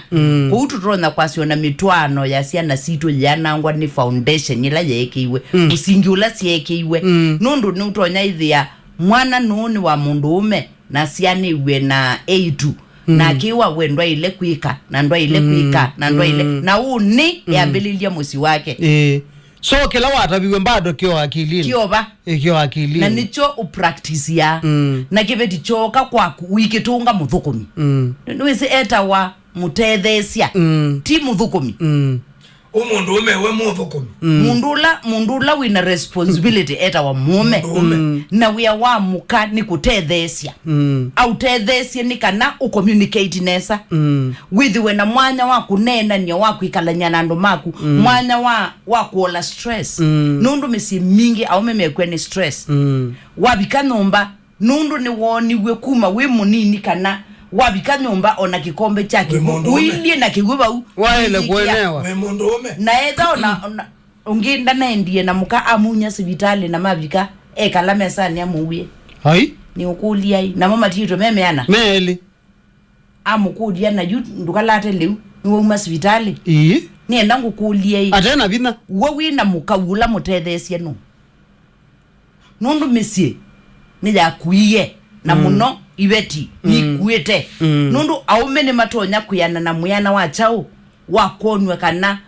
Kũu tũtonya kwasya ona mĩtwaano ya syana sitũ yĩanangwa nĩ foundation ĩla yeekĩiwe, mũsingi ũla syeekĩiwe. Nũndũ nĩũtonya ĩthĩa mwana nũũ nĩ wa mũndũũme, na asyaanĩw'e na eĩtu, na akĩwa we ndwaĩle kwĩka, na ndwaĩle kwĩka, na ndwaĩle, na ũnĩ yambĩlĩlya mũsyĩ wake. Ĩĩ. So kĩla wataviwe bado kĩo akilinĩ. Kĩova. Ĩ, kĩo akilinĩ. Na nĩkyo ũpractice ya. Na kĩveti kyooka kwaku ũikĩtũnga mũthũkũmi. Nĩ- nĩwĩsĩ etawa mũtetheesya, ti mũthũkũmi. Ũ mũndũũme we mũthũkũmi. Mũndũ ũla, mũndũ ũla wĩna responsibility etawa mũũme. Mũndũũme. Na wĩa wa mũka nĩ kũtetheesya. Aũtetheesye nĩ kana ũcommunicate nesa. Wĩthĩwe na mwanya wa kũneenany'a, wa kwĩkalany'a na andũ maku, mwanya wa, wa kũola stress. Nũndũ mĩsyĩ mingĩ aũme mekw'a nĩ stress. Wavika nyũmba, nũndũ nĩwooniw'e kuma wĩ mũnini kana wavika nyũmba ona kĩkombe kya kĩw'ũ ũilyĩ na kĩw'ũ vau. Waĩle kũenewa. Wĩ mũndũũme. Na etha ona, ona ũngĩ ndanaendie na mũka amunya sivitalĩ na mavika ekala mesanĩ amũwie. Ai. Nĩũkũlyai. Namo matiĩtwe me meana. Meelĩ. Amũkũlya, na yu ndũkalate lĩu, nĩwauma sivitalĩ? Ii. Nĩenda ngũkũlyei. Ate na vinya. We wĩ na mũkau ũla mũtetheesye nũ? Nũndũ mĩsyĩ nĩyakuie, na mũno iveti nikuĩte. Nũndũ aũme nĩmatonya kwĩana na mwĩana wa kyaũ wa kwonw'a kana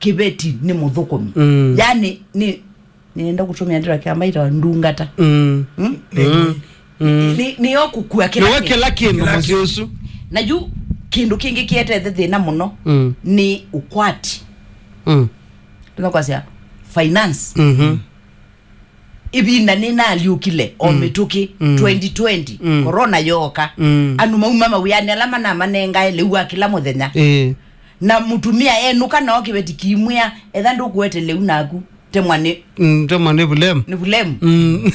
kĩveti nĩ mũthũkũmi. Yani, nĩ, nĩenda kũtũmĩa ndĩra kĩamba itawa ndungata. Mm? Nĩ, nĩyo kũkua kĩla nĩwe kĩndũ. Kĩla kĩndũ mũsyĩ ũsu. Na yu kĩndũ kĩngĩ kĩetete thĩna mũno nĩ ũkwati. Tũna kwasya finance. Ĩvinda nĩnaalyũkile o mĩtũkĩ twenty twenty, corona yooka. Andũ mauma mawĩanĩ ala manamanengae lĩu wa kĩla mũthenya. Ĩĩ. Na mũtumĩa enũka nao kĩveti kimwĩa, etha ndũkũete lĩu naku, temwa nĩ, mm, temwa nĩ vulemu. Nĩ vulemu. Mm.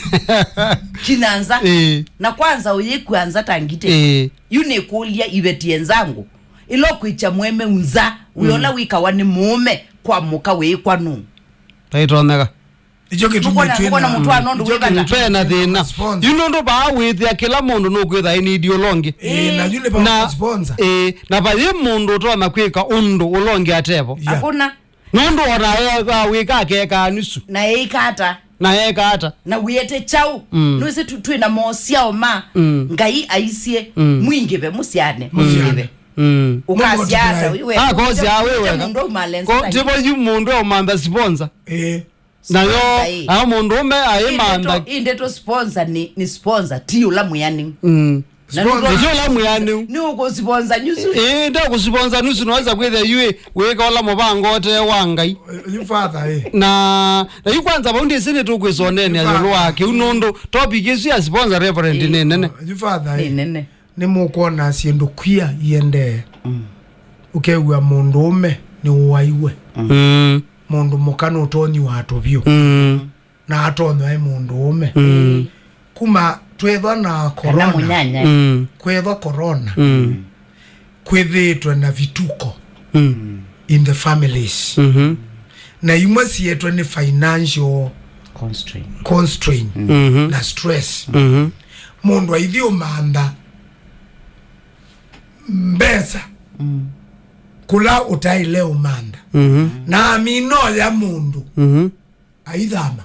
Kinya nza. Ĩĩ. Na kwanza ũyĩkua nza ta ngitĩ. Ĩĩ. Yu nĩkũlya iveti enzangu, ĩla ũkwĩkya mũemeu nza, wĩ ũla wĩkawa nĩ mũũme kwa mũka wĩĩkwa nũũ? Taitonyeka. Nĩkyo kĩtumi twĩna, mũkona mũtwaano ũndũ wĩvata. Twĩ na thĩna. Yu nũndũ vaa wĩthĩa kĩla mũndũ nũkwĩtha ĩnidi ũla ũngĩ. Ĩĩ, na yu nĩ vaa sponsor. Ĩĩ, na vayĩ mũndũ ũtonya kwĩka ũndũ ũla ũngĩ atevo. Yeah. Hakuna. Nũndũ ona ewĩka akekaa nusu. Na eĩka ata? Na eĩka ata? Na wĩete kyaũ? Mm. Nĩwĩsĩ tu-, twĩ na mosyao ma Ngai aisye, mwingĩve, mũsyane, mwingĩve. Mm. Ũkasya ata wĩ weka? Ah, kosya wĩ weka. Mũndũ aumale nzĩla. Tivo yu mũndũ aumantha sponsor. Ĩĩ. Nayo, nayo mũndũũme aĩ mantha. Ĩ ndeto sponsor nĩ, nĩ sponsor, ti ũla mwĩanĩu. Mm. Na sponsor. Nĩ ũla mwĩanĩu. Nĩ ũkũsponsor nusu. Ĩĩ, ndakũsponsor nusu, naweza kwĩthĩa yu wĩka ũla mũvango ũte wa Ngai. Yu father, ĩ. Na, na yu kwanza vau ndĩsĩ nĩtũkwĩsoneenea ĩũlũ wa kĩu nũndũ topic ĩsu ya sponsor, Reverend, ĩ, nĩ nene. Yu father, ĩ. Nĩ nene. Nĩmũkwona syĩndũ kwia iendee. Mm. Ũkew'a mũndũũme nĩũaiwe. Mm. Mũndũ mũka nũtonyiwa atũ vyũ. Mm. Na atonywa e mũndũũme. Mm. Kuma twethwa na corona. Kana mũnyanya. Mm. Kwethwa corona. Mm. Kwĩthĩĩtwe na vituko in the families. Mm-hmm. Na imwe sietwe nĩ financial constraint. Constraint na stress. Mm-hmm. Mũndũ aithi ũmantha mbesa kũla ũtaĩle ũmantha. Mm-hmm. Na amina oya mũndũ aithama,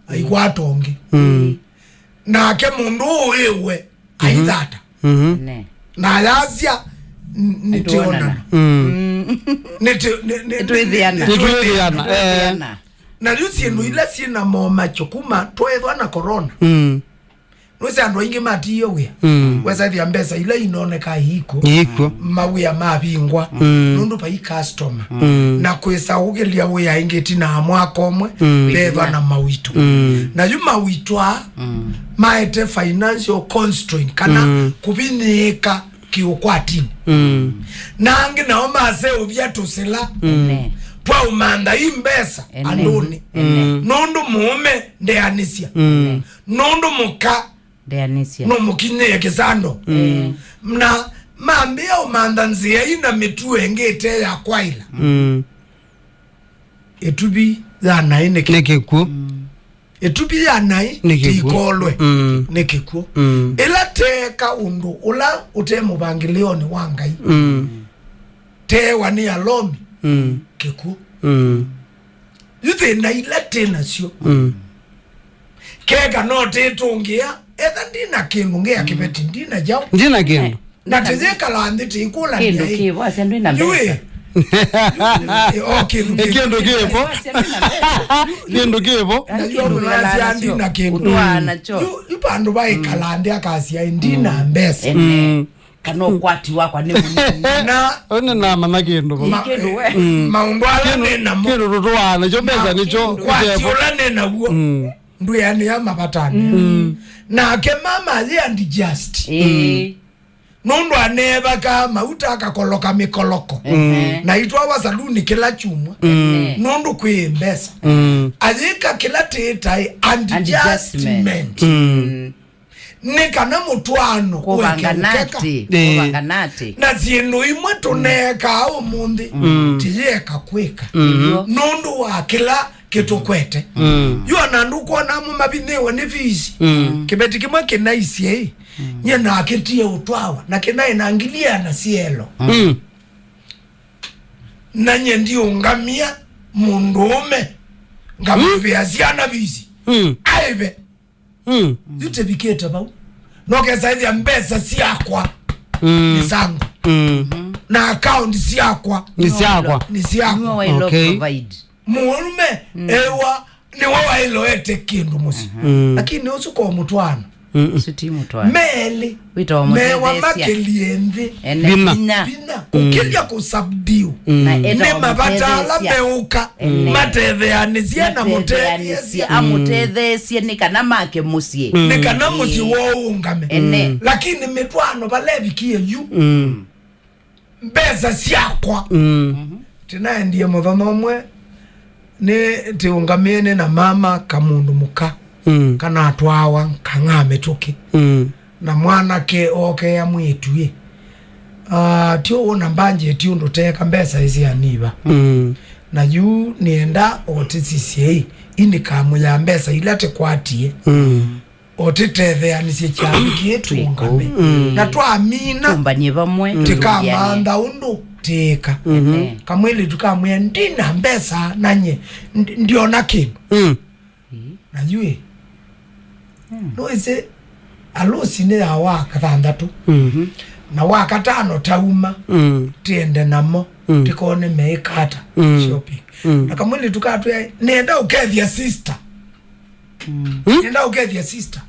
aikwata ũngĩ. Mm. Nake mũndũ ũũ ĩwe aithata. Mm-hmm. Ne. Na yasya, "N-, nĩtwĩonana." Mm. Nĩtwĩ-, nĩ-, nĩ-, nĩtwĩthĩana. Nĩtwĩthĩana, eh. Nĩtwĩthĩana. Na yu syĩndũ ila syĩ na momakyo kuma twethwa na corona. Mm. Nũsĩ andũ aingĩ matiie wĩa. Mm. Wesa ĩthĩa mbesa ila inoneka iikw'o. Iikw'o. Mawĩa mavingwa. Mm. Nũndũ vai customer. Mm. Na kwĩsa ũkĩlya wĩa ĩngĩ ĩtina wa mwaka ũmwe, mm, vethwa na mawitũ. Mm. Na yu mawitũ aa, mm, maete financial constraint kana, mm, kũvinyĩĩka kĩũkwatinĩ. Mm. Na angĩ nao maseũvya tũsĩla, mm, twa ũmantha i mbesa, ene, andũnĩ. Ene. Mm. Nũndũ mũũme ndeanĩsya. Mm. Nũndũ mũka ndeanĩsya, nũmũkinyĩe kĩsando. Mm. Na mambĩĩa ũmantha nzĩa ina mĩtuo ĩngĩ ĩte ya kwaĩla. Mm. Ĩtuvi ya naĩ nĩ kĩ-, nĩ kĩkw'ũ. Mm. Ĩtuvi ya naĩ nĩ kĩkw'ũ. Tikolwe. Mm. Nĩ kĩkw'ũ. Mm. Ĩla teeka ũndũ ũla ũte mũvangĩlĩonĩ wa Ngai. Mm. Teewa nĩ Alomi. Mm. Kĩkw'ũ. Mm. Yu thĩna ila tĩ nasyo. Mm. Keka no tĩtũngĩa, etha ndina kĩndũ ngĩa kĩveti, ndina kyaũ. Ndina kĩndũ. Na tĩyĩkala nthĩ tĩkũla kĩndũ kĩvo, asya ndwĩ na mbesa. Yu ĩ. O kĩndũ kĩvo. Kĩndũ kĩvo. Asya ndwĩ na mbesa. Kĩndũ kĩvo. Na yu kĩndũ ũmwe asya ndina kĩndũ. Ũtwaa nakyo. Yu, yu vandũ vaikala nthĩ akasya ndina mbesa. Ene. Mm. Kana ũkwati wakwa nĩ mũnini. Na ũnĩ namanya kĩndũ vau. Ĩ kĩndũ we. Mm. Maũndũ ala nĩ namo. Kĩndũ tũtũaa nakyo, mbesa nĩkyo. Ũkwati ũla nĩ naw'o. Mm. Ndwĩanĩa mavatani. Mm. Nake mama ayĩ and just. Ĩĩ. Nũndũ aneevakaa mauta akakoloka mĩkoloko. Ehe. Na itwawa saluni kĩla kyumwa. Mm. Nũndũ kwĩ mbesa. Mm. Ayĩka kĩla tĩtaĩ and adjustment. Adjustment. Mm. Mm. Nĩ kana mũtwaano kũvangana ũeke ũteka. Atĩ, ĩĩ, kũvangana atĩ. Na syĩndũ imwe tũneekaa ũmũnthĩ, mm, tiyĩeka kwĩka. Mm. Nĩw'o. Nũndũ wa kĩla kĩtũkwete. Mm. Yu ona andũ kwona amwe mavinĩwe nĩ fees. Mm. Kĩveti kĩmwe kĩnaisye ĩ, mm, nyie nakĩtie ũtwawa, na kĩnaĩ na ngili ĩana syelo. Mm. Na nyie ndiũngamia mũndũũme, ngamũvĩa syana fees. Mm. Aive. Mm. Yu tĩvikĩte vau. No kesa ĩthĩa mbesa syakwa, mm, nĩ sangu. Mm. Na account syakwa nĩ syakwa. Nĩ syakwa. Nĩwe waĩle, okay, provide. Mũũme, mm, ewa, nĩwe waĩloete kĩndũ mũsyĩ. Mm. Lakini ũsu ko mũtwaano. Mm-mm. Ũsu ti mũtwaano. Melĩ. Wĩtawa mewa mũtetheesya. Makĩlie nthĩ. Ene vinya. Vinya. Vinya. Mm. Kũkĩlya kũsubdue. Mm. Na etawa nĩ mavata ala mũtetheesya. Meũka. Ene. Matetheanĩsye na mũtetheesya. Matetheanĩsye, amũtetheesye nĩ kana make mũsyĩ. Mm. Nĩ kana mũsyĩ woo ũũngame. Ene. Mm. Lakini mĩtwaano vala ĩvikie yu. Mm. Mbesa syakwa. Mm. Tĩnaendie mũthenya ũmwe, nĩ tĩũngamĩe nĩ na mama kamũndũ mũka, mm, kanatwawa kang'aa mĩtũkĩ. Mm. Na mwanake ookea mwĩĩtu ĩ. Ah, ti ũũ na mbanjeti ũndũ teeka mbesa ĩsĩ aniva. Mm. Na yu nĩenda otĩsisye ĩ, inikamũ ya mbesa ila tĩkwatie. Mm. Otĩtetheanĩsye kyambi kĩĩ tũũngame. Mm. Na twamina, tũmbany'e vamwe, mm, tĩkamantha ũndũ tĩĩka. Mm-hmm. Kamwĩlĩtu kamwĩa, ndina mbesa nanye, ndi-, ndiona kĩndũ. Mm. Na yu ĩ, mm, nũĩsĩ alusi nĩ ya wa kathanthatũ. Mm-hmm. Na wa katano tauma, mm, tĩende namo, mm, tĩkone meĩka ata, mm, shopping. Mm. Na kamwĩlĩtu katwĩa, nenda ũkethya sister. Mm. Hmm? Nenda ũkethya sister.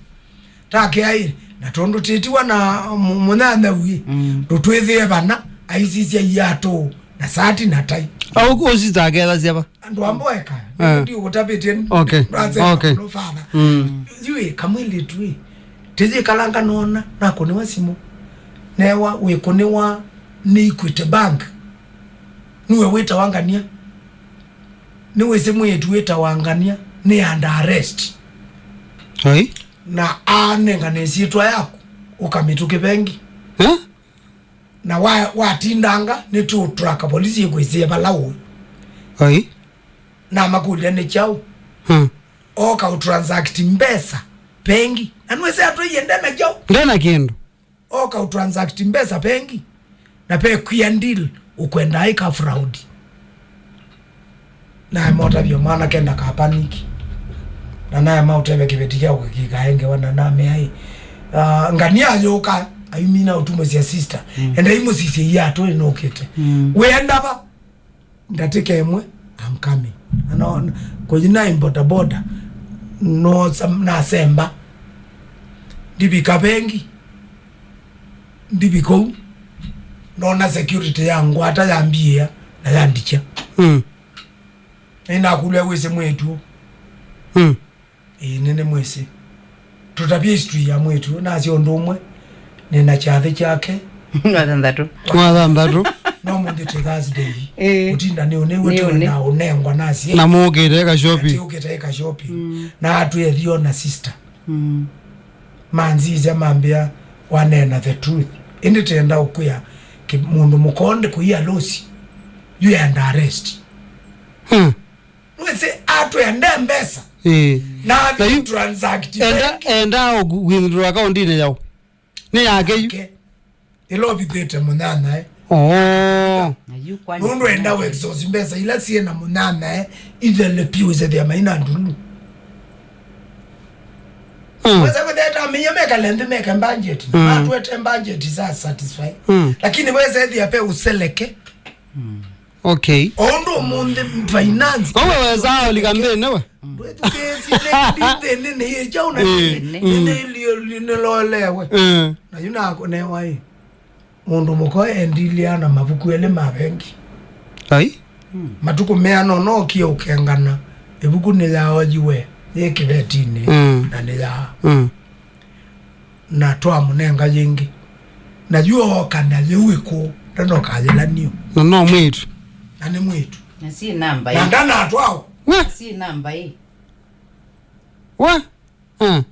Take aĩ, na tondũ tĩtiwa na mu-, mũnyanya uĩ, mm, ndũtwĩthĩe vana, aisisya iatũ, na sati na tai. Au kũ sister akethasya va? Andũ amboeka, ah, ndi ũtavĩtie. Okay. Ndwasema, okay, no father. Mm. Yu ĩ, kamwĩlĩtu ĩ, tĩyĩkalanga nona, nakũnĩwa simũ. Newa wĩkũnĩwa nĩ Equity Bank. Nĩwe wĩtawa Ngania. Nĩwĩsĩ mwĩĩtu wĩtawa Ngania nĩ under arrest. Ai. Na anengane ĩsyĩtwa yaku, ũkamĩtũkĩ vengi. Eh? Na wa-, watindanga, nĩtũũtraka polisi ĩkwĩsĩe vala ũĩ. Ai. Na makũlya nĩ kyaũ? Hmm. Oka ũtransact mbesa vengi. Na nĩwĩsĩ atwĩie ndena kyaũ? Ndena kĩndũ. Oka ũtransact mbesa vengi, na ve clear deal ũkwenda ĩka fraud. Naema ũtavya mwanake ndakapaniki. Na naema ũteve kĩveti kya ũkĩkaengewa na namea ĩ, ah, Ngania ayũka, aimina ũtumũsya sister. Mm. Enda imũsisye iatũ ĩnũkĩte. Mm. Wĩenda va? Ndatĩka ĩmwe, I'm coming. Na no, kũthi naĩ bodaboda, no, sam-, nasemba. Ndivika vengi, ndivika ũu, nona security ya ngwata yambiĩa na yandikya. Mm. Nĩnakũlya, "Wĩsĩ mwĩĩtu?" Mm. "Ĩĩ, nĩnĩmwĩsĩ." Tũtavye history ya mwĩĩtu, nasya ũndũ ũmwe, nĩna kyathĩ kyake. Wathanthatũ. Wathanthatũ. No mũnthĩ ti Thursday. Ĩĩ. Ũtinda nĩ ũnĩ, nĩ ũnĩ. Na ũnengwa nasye. Na mũũkĩte ĩka shopping. Ati ũkĩte ĩka shopping. Mm. Na atwĩethio na sister. Mm. Manzisya mambĩa, "Waneena the truth." Ĩndĩ tenda ũkwĩa, kĩ-, mũndũ mũkonde kũia losi, you are under arrest. Hmm. Wĩsĩ atwende mbesa. Eh. Na Na yu-, transact enda, bank. Enda ũ-, withdraw account-inĩ yao. Nĩ yake yu. Ke. Ĩla ũvithĩte mũnyanyae. Oh. Na yu kwani nũndũ enda wexos mbesa ila syĩ na mũnyanyae, ithele piũ isethĩa maina ndulu. Mm. Weza kũtheta amenya mekale nthĩ meke budget. Mm. Matwete budget za satisfy. Mm. Lakini weza ethĩa pe ũseleke. Mm. Okay. O ũndũ ũmũnthĩ finance. Wewe weza olika mbele we. Ndwĩthukĩĩsye nĩ ndithĩnĩ nĩ ĩkyaũ na Eh, nĩ, mm. Nĩ, nĩ, nĩlolewe. Eh. Na yu nakonewa ĩ. Mũndũ mũka endilĩaa na mavuku elĩ ma vengi. Ai? Matukũ meana ũna okie ũkengana, ĩvuku nĩyaoyiwe yĩ kĩvetinĩ. Mm. Na nĩyaa. Mm. Na twamũnenga yĩngĩ. Na yu ooka na yĩu ĩkũũ, ndanokayĩlanio. Na no mwĩĩtu. Na nĩ mwĩĩtu. Na si namba Na ĩ. Ndanatwawa. We? Si namba ĩ. We? Eh.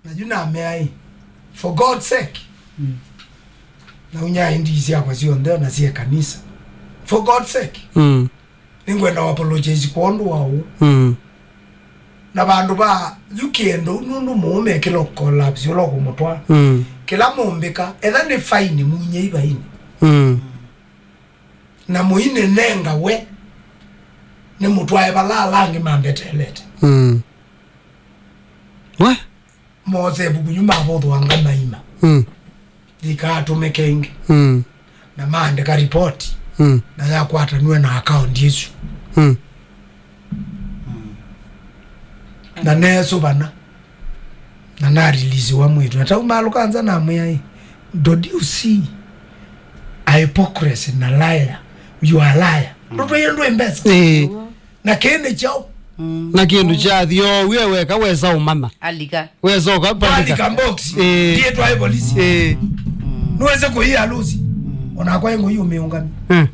Na yu namea ĩ, for God's sake. Mm. Na unyae ndii syakwa syonthe na sye kanisa. For God's sake. Mm. Nĩngwenda wa apologize kwa ũndũ wa ũu. Mm. Na vandũ va yu kĩendo nũndũ mũũme kĩla ũkollapse ũla ũkũmũtwaa. Mm. Kĩla mũmbĩka, etha nĩ faini, munyei vaini. Mm. Na mũinenenga we, nĩ mũtwae vala ala angĩ mambetelete. Mm. We? Mose vukunyu mavothwanga maima. Mm. Ndikaatũmĩke ĩngĩ. Mm. Na maandĩka ripoti. Mm. Na yakwatanw'e na akaunti ĩsu. Mm. Na neesũvana. Na nariliziwa mwĩĩtu. Ataumalũka nza namwĩa, "Don't you see? A hypocrisy na liar. You are a liar." Mm. Ndũtwaie ndwĩ mbesa. Eh. Na kĩĩ nĩ kyaũ? Mm. Na kĩndũ kyathi o we weka wesa ũmanya. Alika. Wesa ũkapalika. Twalika box. Eh. Ndiye twae polisi. Eh. Nũweze kũia lusi. Onakwa ĩngũ yu ũmĩũngami. Eh.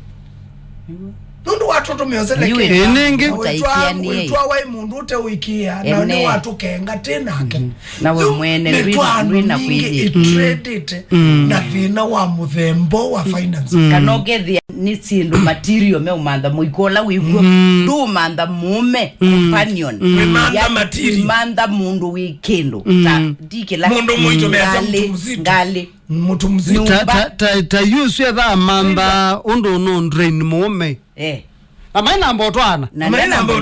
Nũndũ watũtũmĩa ũseleke. Yu ĩtwa- Eh, nĩngĩ. Ũtaĩkĩanĩe. Wĩtwa waĩ mũndũ ũte ũikĩa, na ene. Nĩ watũkenga tĩ nake. Mhm. Na we mwene ndwĩ- ndwĩ na kwĩyĩkĩa. Mĩtwaano mingĩ ĩtredĩte na thĩna wa mũthemba wa finance. Mm. Kana ũkethĩa nĩ syĩndũ material meũmantha mũiko ũla wĩkw'o. Mm. Ndũũmantha mũũme, mm, companion. Mm. Wĩmantha material. Wĩmantha mũndũ wĩ kĩndũ. Mm. Ta ndikĩla. Mũndũ mũito measya ngalĩ, mũndũ mũzito. Ngalĩ. Mũndũ mũzito. Ta, ta, ta, ta yu ũsu ethaa mantha ũndũ no drain mũũme. Eh. Na maĩ namba ũtwaana. Na maĩ namba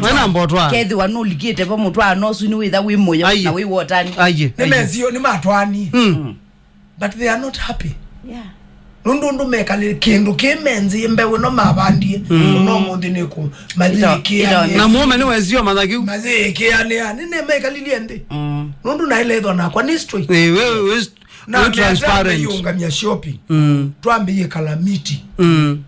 ũtwaana. Kethĩwa nũlikĩte vo mũtwaano ũsu nĩwĩtha wĩ mũyo. Aiye. Na wĩ wotani. Aiye. Nĩ mesio, nĩ matwaanie. Mm. Mm. But they are not happy. Yeah. Nũndũ ũndũ mekalĩle kĩndũ kĩ menzĩe mbeũ ĩno mavandie, mm, ũno mũnthĩ nĩkũ mathĩkĩanĩa. Ito- ito- Na mũũme nĩwesio manya kĩu. Mathĩkĩanĩa, nĩnemekalilye nthĩ. Mm. Nũndũ naĩlethwa nakwa nĩ straight. Eh, we, we, na we transparent. Twambĩĩe kalamiti. Mm. Mm.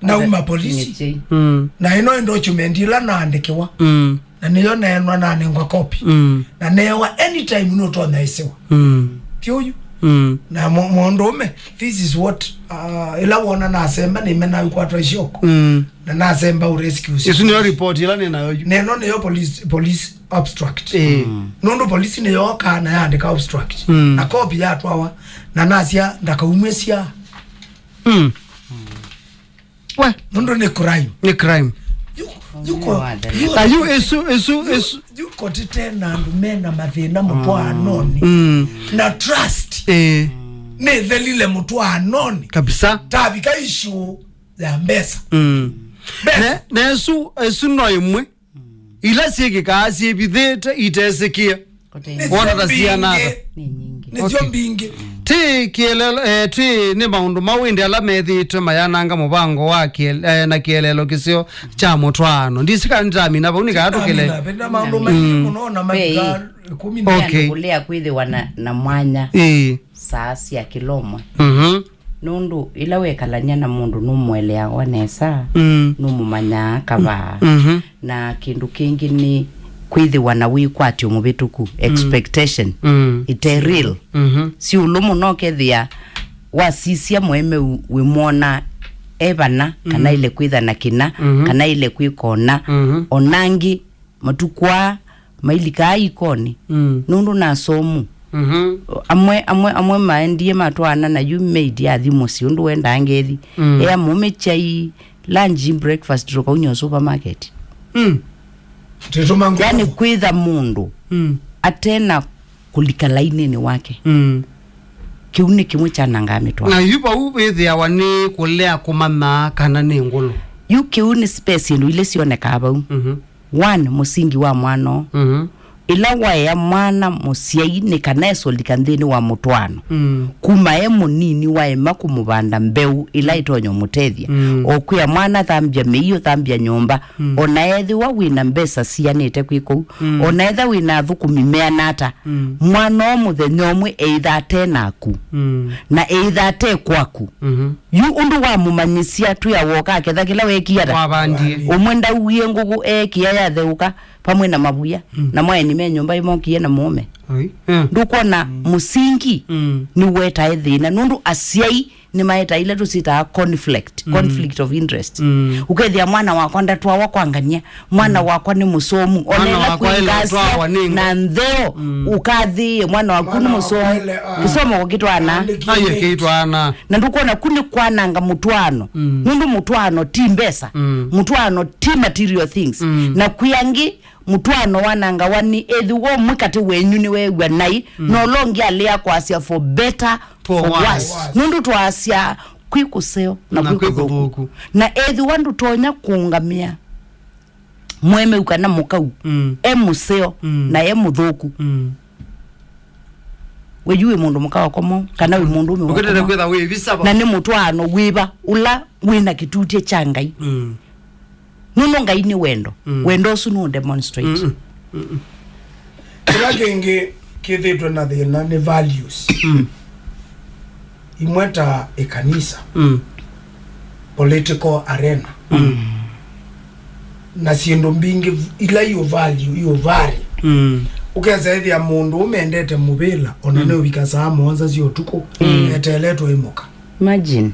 Nauma polisi. Mm. Na ĩno ĩ document ĩla naandĩkĩwa. Mm. Na nĩyo neenwa nanengwa copy. Mm. Na neewa anytime nũtonya ĩsĩwa. Mm. Ti ũyu. Mm. Na mũ- mũndũũme, this is what, uh, ĩla wona nasemba nĩmena kwatwa ĩsyoko. Mm. Na nasemba ũrescue. Isu nĩyo report ĩla nĩ nayo yu. Neno nĩyo police, police abstract. Eh. Mm. Nũndũ polisi nĩyookaa na yaandĩka abstract. Mm. Na copy yatwawa na nasya ndakaumwĩsya. Mm. We. Nũndũ nĩ crime. Nĩ crime. Yu- yuko- yu- Ayu ĩsu, ĩsu, ĩsu. Yuko tite na andũ mena mathĩna mũtwaanonĩ. Mm. Na trust. Eh. Nĩthelile mũtwaanonĩ. Kabisa. Tavika issue ya mbesa. Mm. Mbesa. Ne- na ĩsu, ĩsu no ĩmwe. Ila syĩkĩkaa syĩvithĩte itesĩkĩe. Kũte- Wona ta syana ata? Nĩ nyingĩ. Nĩsyo mbingĩ. Ti kĩelelo, eh, ti nĩ maũndũ mau ĩndĩ ala methĩĩtwe mayananga mũvango wa kĩel- eh, na kĩeleelo kĩseo kya mũtwaano. Ndisi kana nĩtamina vau nĩkaa tũkĩle. Ndamina, vena maũndũ maingĩ mũno na maika- Ĩkũmi na Okay. Kũlea kwĩthĩwa na, na mwanya Ĩĩ. Saa sya kĩla ũmwe. Mhm. Nũndũ ĩla wekalany'a na mũndũ nũmũeleawa nesa, Mm. Nũmũmanyaa kavaa. Mhm. Na kĩndũ kĩngĩ nĩ kwĩthĩwa na wĩkwatyo mũvĩtũku, expectation, Mm. Ĩte real. Mhm. Syũlũ mũno ũkethĩa wasisya mũemeu wĩmwona e vana, kana Mm. ĩle kwĩtha na kĩna, Mhm. kana ĩle kwĩkona, Mhm. onangĩ matukũ aa mailikaa ikonĩ, Mm. Nũndũ na asomu. Mhm. Amwe, amwe, amwe maendie matwaana na yu maid athi mũsyĩ ũndũ wendaa ngethi. Mm. Ea mũme chai, lunch, breakfast, tũkaunywa supermarket. Mm. Tũtũma ngũkũ. Yani kwĩtha mũndũ Mm. atena kũlika lainĩnĩ wake. Mm. Kĩu nĩ kĩmwe kyanangaa mĩtwaano. Na yu vau wĩthĩawa nĩ kũlea kũmanya kana nĩ ngũlũ. Yu kĩu nĩ space, syĩndũ ile sionekaa vau. Mhm. One, mũsingi wa mwana ũũ. Mhm. Ĩla waea mwana mũsyai nĩ kana esũlika nthĩnĩ wa mũtwaano. Mm. Kuma e mũnini waema kũmũvanda mbeũ ĩla ĩtonya ũmũtethya. Mm. O kwĩa mwana, thambya mĩio, thambya nyũmba. Mm. Ona ethĩwa wĩna mbesa sianĩte kwĩka ũu, Mm. ona etha wĩna athũkũmi meana ata, Mm. mwana o mũthenya ũmwe eĩtha ate naku. Mm. Na eĩtha ate kwaku. Mhm. Yu ũndũ wamũmanyĩsya twĩa woka aketha kĩla weekie ata? Wavandie. Ũmwe ndauie ngũkũ eekia yatheũka vamwe na mavuya, Mm. na mwaeni me nyũmba ĩmokie na mũũme. Ai. Eh. Ndũkwona Mm. mũsingi Mm. nĩwetae thĩna, nũndũ asyai nĩmaetae ila tũsitaa conflict, Mm. conflict of interest. Mm. Ũkethĩa mwana wakwa ndatwawa kwa ngania, mwana Mm. wakwa nĩ mũsomu, Mwana ona ĩla wakwa kwĩ ĩla ngasya ũtwawa nĩ na ntheo, Mm. ũkathĩĩe mwana waku nĩ Mwana wakwa mũsomu. Ĩla, ah, Kĩsomo kũkĩtwaana. Andĩkie Aye late. Kĩitwaana. Na ndũkwona ku nĩ kwananga mũtwaano. Mm. Nũndũ mũtwaano ti mbesa. Mm. Mũtwaano ti material things. Mm. Na kwĩ angĩ, mũtwaano wanangawa nĩ ethĩwa ũmwe katĩ wenyu nĩweew'a naĩ, Mm. na ũla ũngĩ alea kwasya for better, For for worse. Worse. Nũndũ twaasya kwĩ kũseo na Na kwĩ kwĩ kũthũku. Kũthũku. Na ethĩwa ndũtonya kũũngamĩa mũemeu kana mũkau, Mm. e mũseo Mm. na e mũthũku. Mm. We yu wĩ mũndũ mũka wa komo, kana wĩ mũndũ ũme wa Ũkĩtete komo. Kwĩtha wĩ visa va. Na nĩ mũtwaano wĩva ũla wĩna kĩtutye kya Ngai. Mm. Nũndũ Ngai nĩ wendo. Mm. Wendo ũsu nũ demonstrate. Mm-mm. Mm-mm. Kĩla kĩngĩ kĩthĩtwe na thĩna nĩ values. Mm. Imwe ta ĩkanisa, Mm. political arena. Mm. Na syĩndũ mbingĩ ila iũvalue, iũvari. Mm. Ũkesa ĩthĩa mũndũ ũmendete mũvĩla, ona Mm. nĩũvika saa mũonza sya ũtukũ, Mm. eteeletwe ĩmũka. Imagine.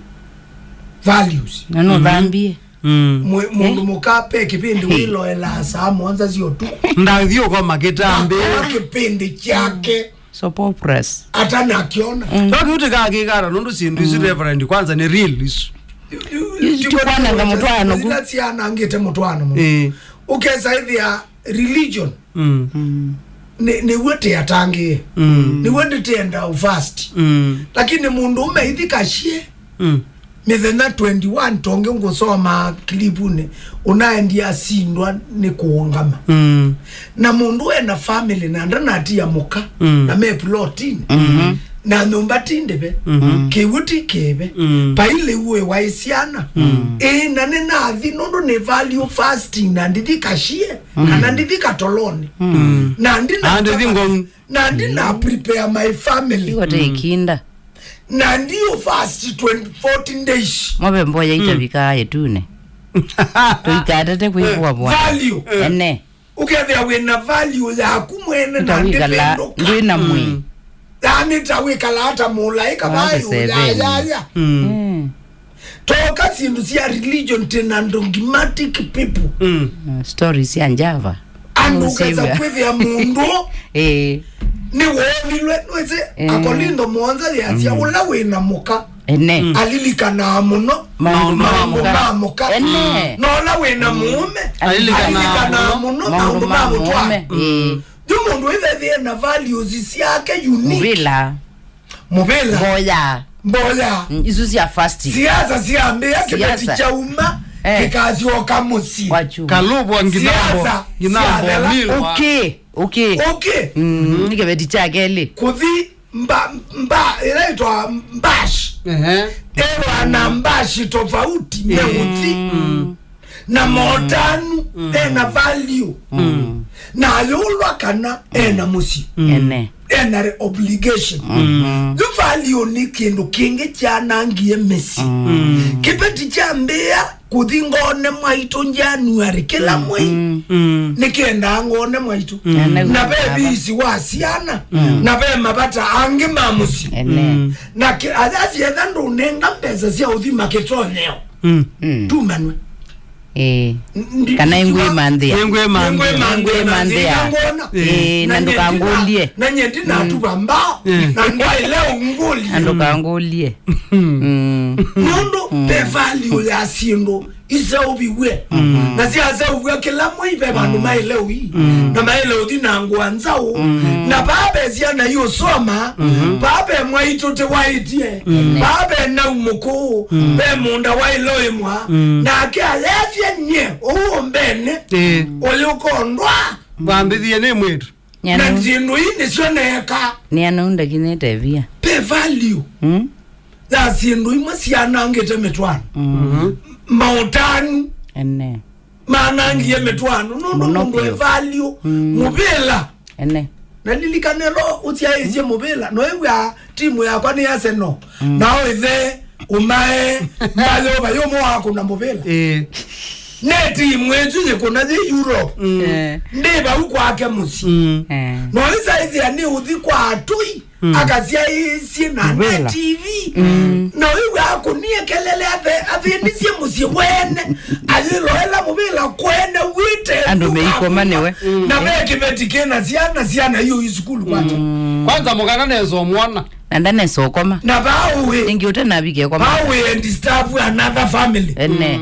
Values. Na no Mm. thambie. Mm. Mwe-, mũndũ Eh? mũka pe kĩpindi Hey. wĩloelaa saa mũonza sya ũtukũ. Ndathi ũkoma kĩtambĩ. Kwa kĩpindi kyake. Soap operas. Atanakiona. Mm. Tondũ ũtĩkakĩkana nũndũ syĩndũ isu Mm. Reverend kwanza nĩ real isu. Yu-, yu-, Yu-, ti tikwananga kwanza mũtwaano ku. Ila syanangĩte mũtwaano mũno. Eh. Ũkesa ĩthĩa religion Mm. Mm. nĩ, nĩw'o tĩatangĩe. Mm. Nĩw'o ndĩtĩenda ũfast. Mm. Lakini mũndũ ũme ithi kasyĩ. Mm. Mĩthenya twenty-one tonge ngũsoma clipune, ũnaendie asindwa nĩ kũũngama. Mm. Na mũndũ ena family na ndanatia mũka Mm. na me plotini. Mm-hmm. Na nyũmba ti ndĩve. Mm-hmm. Kĩw'ũ ti kĩve. Mm. Paile uĩ waĩ syana. Mm. Ĩĩ, na nĩnathi nũndũ nĩ value fasting na ndithi kasyĩ, Mm. kana ndithi katoloni. Mm. Na ndina Ah, ndithi ngong. Na ndina prepare my family. Igote Mm. ikinda. Na ndiũ fast twenty, fourteen days. Mwabe mboya Mm. itavikaa ĩtunĩ. Tũikatete kwĩvua Eh, bwana. Value. Ene. Ũkethĩa wĩna value yaku mwene na Ndawĩkala ndĩvendũka. Ndwĩna mwĩĩ. Mm. Yani ta wĩkala ata mũlaĩka Wake vayo ya, seveni. Ya, ya. Mm. Mm. Toka syĩndũ sya religion tena dogmatic people. Mm. Mm, stories sya Java. Andũ Ũsiw'a. Kesa kwĩthĩa mũndũ Eh. Nĩwoolilwe, nĩwĩsĩ Eh. Akolintho mũonza yasya Mm. ũla wĩna mũka Ene. Mm. Alilikanaa mũno Maũndũ ma maũndũ mũka. Ma mũka. Ene. Na ũla wĩna mũũme Alilikanaa alilikanaa mũno mũno maũndũ maũndũ ma ma mũtwa. Mũũme. Mm. Eh. Yu mũndũ ĩthethie na values syake unique. Mũvĩla. Mũvĩla. Mboya. Mboya. Mm, isu sya fasting. Siasa syambĩa kĩveti Siasa. Kyauma Eh. Kĩkasyoka mũsyĩ. Wachu. Kalũvwa nginambo. Siasa Nginambo syalala. Milwa. Okay, okay. Okay. Mm, nĩ kĩveti kya kelĩ. Kũthi mba, mba, ĩla ĩtwa mbash. Ehe. Ewa na mbashi tofauti. Eh. Meũthi. Mm. na motanu, ena value. Na ayũlwa kana ena mũsyĩ. Ene. Ena re-, obligation. Yu value nĩ kĩndũ kĩngĩ kyanangie mĩsyĩ. Kĩveti kyambĩa kũthi ngone mwaitũ January kĩla mwei. Nĩkĩendaa ngone mwaitũ. Ene. Na ve visi wa syana, na ve mavata angĩ ma mũsyĩ. Ene. Na kĩ-, athasi etha ndũnenga mbesa sya ũthi makĩtonyeo. Tumanwe. Ĩĩ. Ndi-, kana ingwĩmanthĩa. Ingwĩmanthĩa. Ingwĩmanthĩa. Ingwĩmanthĩa. Ĩĩ, na ndũkangũlye. Na nye ndinatuva mbao, na ndwaĩle ũngũlye. Na ndũkangũlye. Nũndũ ve value ya syĩndũ iseũviw'e. Na syaseũvw'a kĩla mwei ve vandũ maĩle ũi. Na maĩle ũthi na ngũa nzaũ. Na vaa ve syana iũsoma, vaa ve mwaitũ tĩwaĩtye, vaa ve nau mũkũũ, ve mũũnda waĩle ũĩmwa, nake ayasya nyie ũũ ũmbene, ũyũkondwa. Wambĩthie nĩ mwĩtu. Na syĩndũ ii nĩsyo neeka. Nĩ anau ndakinyĩte via. Pe value. Ya syĩndũ imwe syanangĩte mĩtwaano. Maũtanu. Ene. Manangie mĩtwaano nũndũ mũndũ e value. Mũvĩla. Ene. Na lilikana ĩla ũsyaĩĩsye mũvĩla, no ĩw'a timu yakwa nĩ Arsenal. Na ũĩthe ũmae mayova yũmwe wakũna mũvĩla. Ĩĩ. Ne timu ĩtu yĩkũna yĩ Europe. Eh. Ndĩ vau kwake mũsyĩ. Eh. No ĩsaĩthĩa nĩ ũthi kwa atũi. Akasyaĩĩsye na ne T V. Na ũiw'a akũnie kelele athe-, athĩnisye mũsyĩ wene. Ayĩloela mũvĩla kwene wĩte andũ meikoma nĩwe. Na ve kĩveti kĩna syana, syana iyo isukulu kwata. Kwanza mũkana nesa ũmwona. Na ndanesa ũkoma. Na vaa ũĩ. Ĩngĩ ũte navike koma. Vaa ũĩ and disturb another family. Ene.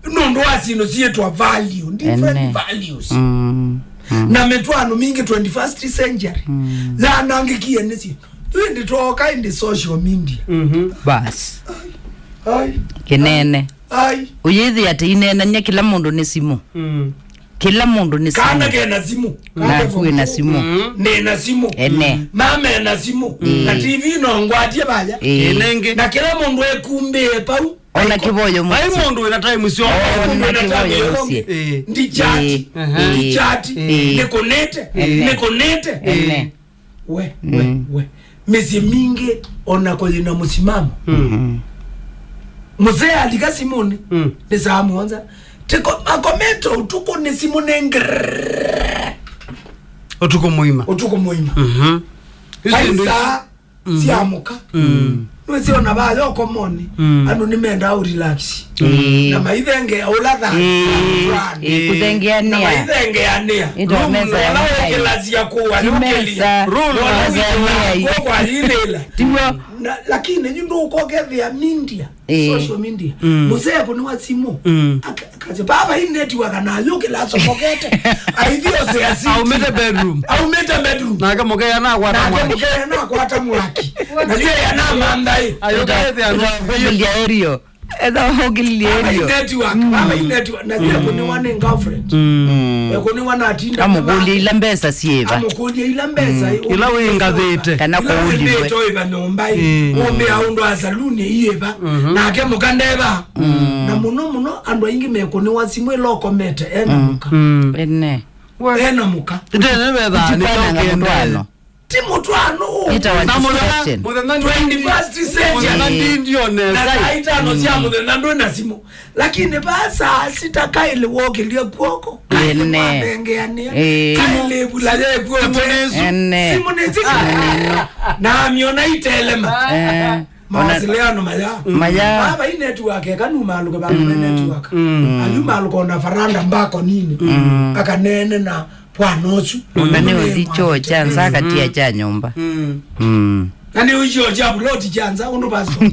Nũndũ wa syĩndũ syĩtwa value, different values. Na mĩtwaano mingĩ twenty-first century yanangĩkie nĩsyo. Yu ĩndĩ twoka ĩndĩ social media. Bas. Ai. Kĩnene. Ai. Ũyĩthĩ atĩ ineenany'a kĩla mũndũ nĩ simũ. Kĩla mũndũ nĩ simũ. Kana kena simũ. Naku wĩ na simũ. Nĩ na simũ. Ene. Mama ena simũ. Na T V no ngwatie vaya. Ĩĩ. Ĩnenge. Na kĩla mũndũ ekumbĩe pau. Ona kĩvoyo mũsyĩ. Vai mũndũ wĩna time syo. Ona kĩvoyo mũsyĩ. Ndi chat. Ndi chat. Nĩkũnĩte. Nĩkũnĩte. Ene. We, we, we. Mĩsyĩ mingĩ ona kũyĩna mũsimamo. Mũsee alika simũnĩ nĩ saa mũonza. Tiko akomete ũtukũ nĩ simũ nĩ ngrrrr. Ũtukũ mũima. Ũtukũ mũima. Vai saa sya mũka. Nĩwĩsĩ ona vaya ũkomoni, andũ nĩmendaa ũrelax. Na maithengea ũla thaa. Ĩĩ, kũthengeanĩa. Na maithengeanĩa. Ĩndo mesa ya ũla ũkĩlasya kũwa yũkĩlya. Mesa. Rule mesa ya ũkĩlya. Kwayilĩla. Tiw'o. Na, lakini yu ndũkokethĩa media, social media. Mũsee kũnĩwa simũ. Aka-, akasya, "Baba, hii network na yũkĩla asomokete." Aithi ose ya city. Aumĩte bedroom. Aumĩte bedroom. Nake mũkea nakwata mwaki. Nake mũkea nakwata mwaki. Na yeye anamantha ĩ. Ayũkĩte andũ. Ũkĩlya erio. Etha ũkĩlya erio. Baba, hii network. Baba, hii network. Na yeye kũnĩwa nĩ girlfriend. Ekũnĩwa na atinda. Amũkũlya ila mbesa syĩva. Amũkũlya ila mbesa. Ila wĩngathĩte. Kana kũũliwe. Ila wĩngathĩte nyũmba ĩ. Ũmbe aũndũ a saluni ĩva. Nake mũka ndeva. Na mũno mũno andũ aingĩ mekũnĩwa simũ ĩla ũkomete ena mũka. Ene. Ena mũka. Ĩtene vetha nĩ ũkendele. Ti mũtwaano ũũ. Ĩtawa distraction. Twenty-first century. Mũthenya ndindio nesa. Na saa itano sya mũthenya ndwĩ na simũ. Lakini vaa saa sita kaĩlĩ wokĩlya kw'oko. Kaĩlĩ mwavengeanĩa. Kaĩlĩ ĩvula yekuote. Simũ nĩ simũ. Ene. Na amyona itelema. Eh. Mawasiliano maya. Maya. Baba, hii network, eka numalũke vandũ ve network. Ayu malũka ona faranda mbako nini. Akaneene na bwana ũsu. Mũndũ nĩ ũthi kyoo kya nza akatia kya nyũmba. Na nĩ ũikyoo kya vuloti kya nza, ũndũ pastor.